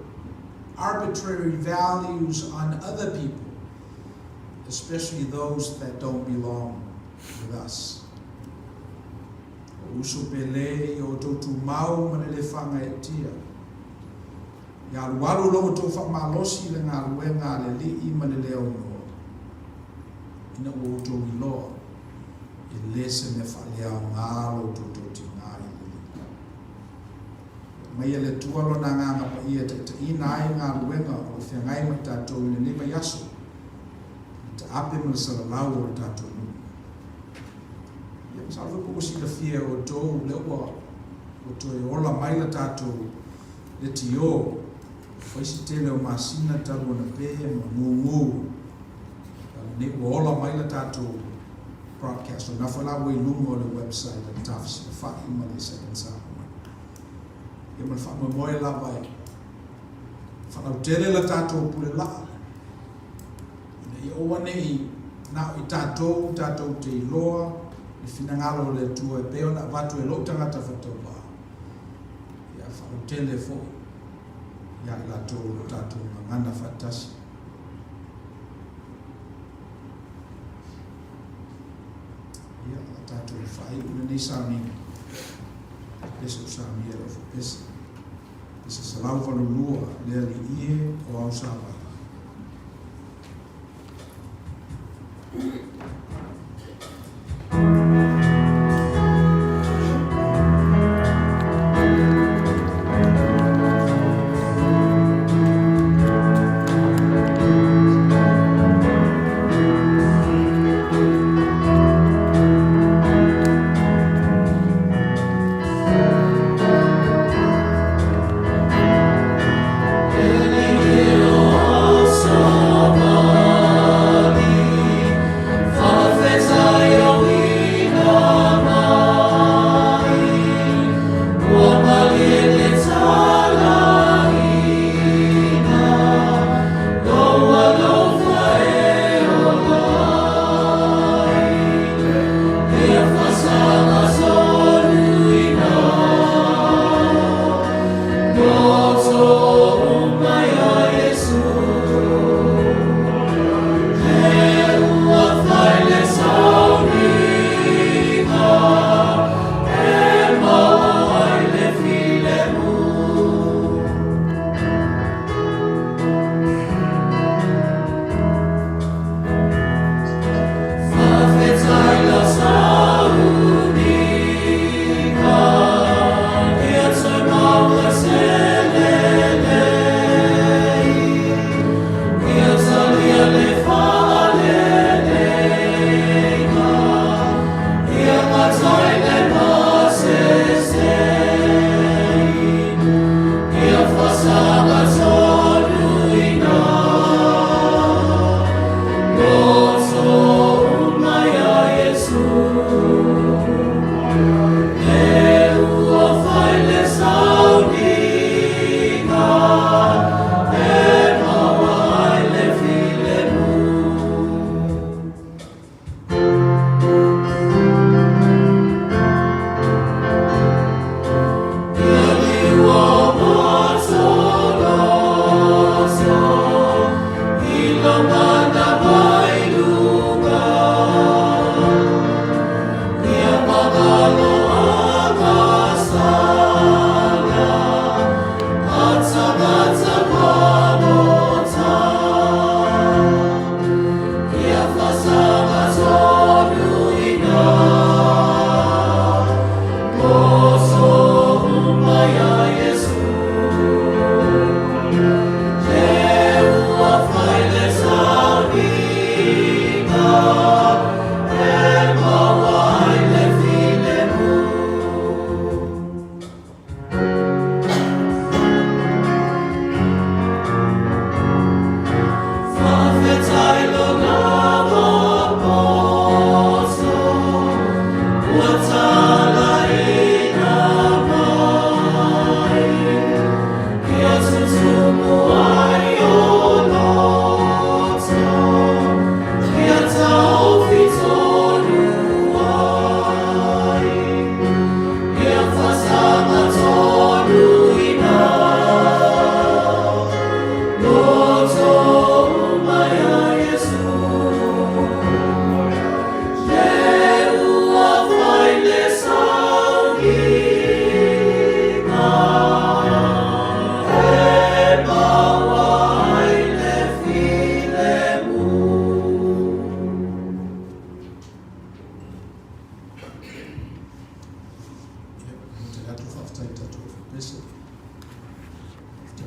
arbitrary values on other people, especially those that don't belong with us. O uso pele ia outou tumau ma le le faagaeetia. Ia alualu lo outou faamalosi i le galuega a le Alii ma le le aunoa, ina ua outou iloa, e le se mea faaleaoga lo outou tautiga i le Alii. Aumaia le Atua Lona Agaga Paia e taitaiina ai galuega o lo o feagai ma i tatou i lenei vaiaso, i le taape ma le salalau o le tatou nuu. Ia, masalo foi po ua silafia e outou, lea ua ua toe ola mai le tatou leitio, fai si tele o masina talu ona pe ma gugu. A lenei ua ola mai le tatou broadcast, o lena foi la ua i luga o le website a le Tafesilafai ma le Second Samoa. Ia ma le faamoemoe lava e faalautele le tatou pule laa, ina ia aua ne i na o i tatou tatou te iloa le finagalo o le Atua e pei ona avatu e lou tagata faatauvaa, ia faalautele foi ia i latou o lo tatou gagana faatasi. Ia, o tatou faaiu lenei sauniga. Pese o saunia e lau pese. Pese 182, le alii e o au savali.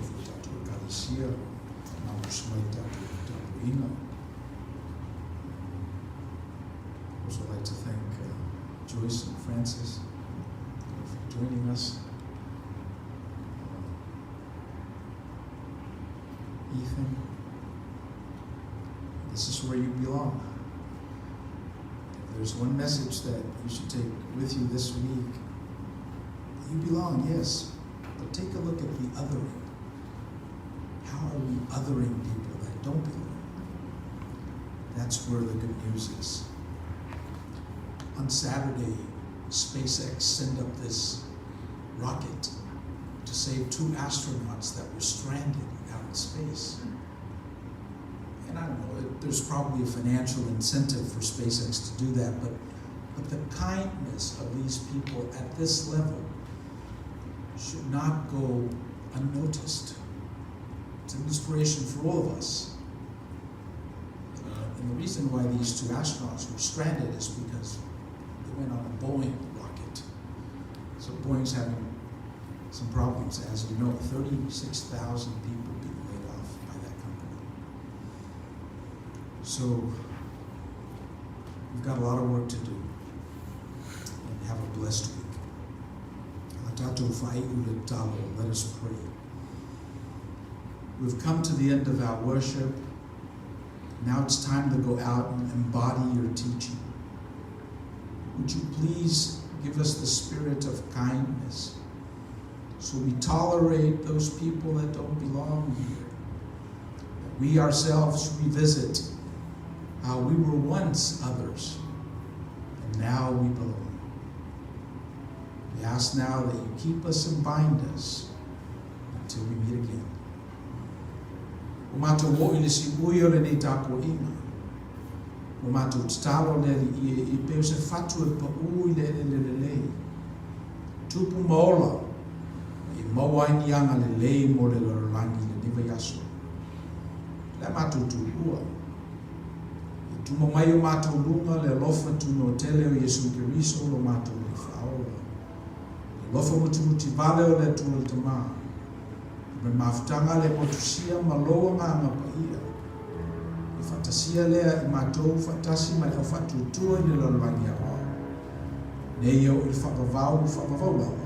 Faafetai foi i tatou Ekalesia malosi mai i tatou tapuaiga. Also like to thank Joyce and Francis for joining us. Ethan, this is where you belong. If there's one message that you should take with you this week, you belong, yes, but take a look at the othering. How are we othering people that don't belong? That's where the good news is. On Saturday, SpaceX sent up this rocket to save 2 astronauts that were stranded out in space. And I don't know, there's probably a financial incentive for SpaceX to do that, but the kindness of these people at this level should not go unnoticed. It's an inspiration for all of us. And the reason why these 2 astronauts were stranded is because they went on a Boeing rocket. So Boeing's having some problems, as you know, 36,000 people being laid off by that company. So we've got a lot of work to do. And have a blessed week. Let us pray. We've come to the end of our worship. Now it's time to go out and embody your teaching. Would you please give us the spirit of kindness so we tolerate those people that don't belong here. That we ourselves revisit how we were once others, and now we belong. We ask now that you keep us and bind us until we meet again. O mātou o i le si ui o le nei tapuaiga. O mātou tatalo le ali i e i peo se fatu e pa ui le ele le le lei. Tupu maola, i maua ai ni anga le lei mo le lalolagi le niva iaso. Le mātou tū ua. I tuma mai o mātou lunga le alofa tu no tele o Iesu Keriso lo mātou le whaola. Le alofa mutimuti vale o le Atua le Tamā. Me mafutanga le motusia ma loa ngā ngā paia. I whatasia lea i mātou whatasi ma le au whatutua i le lalolagi a wao. Nei au i le whaavavau, whaavavau lawa.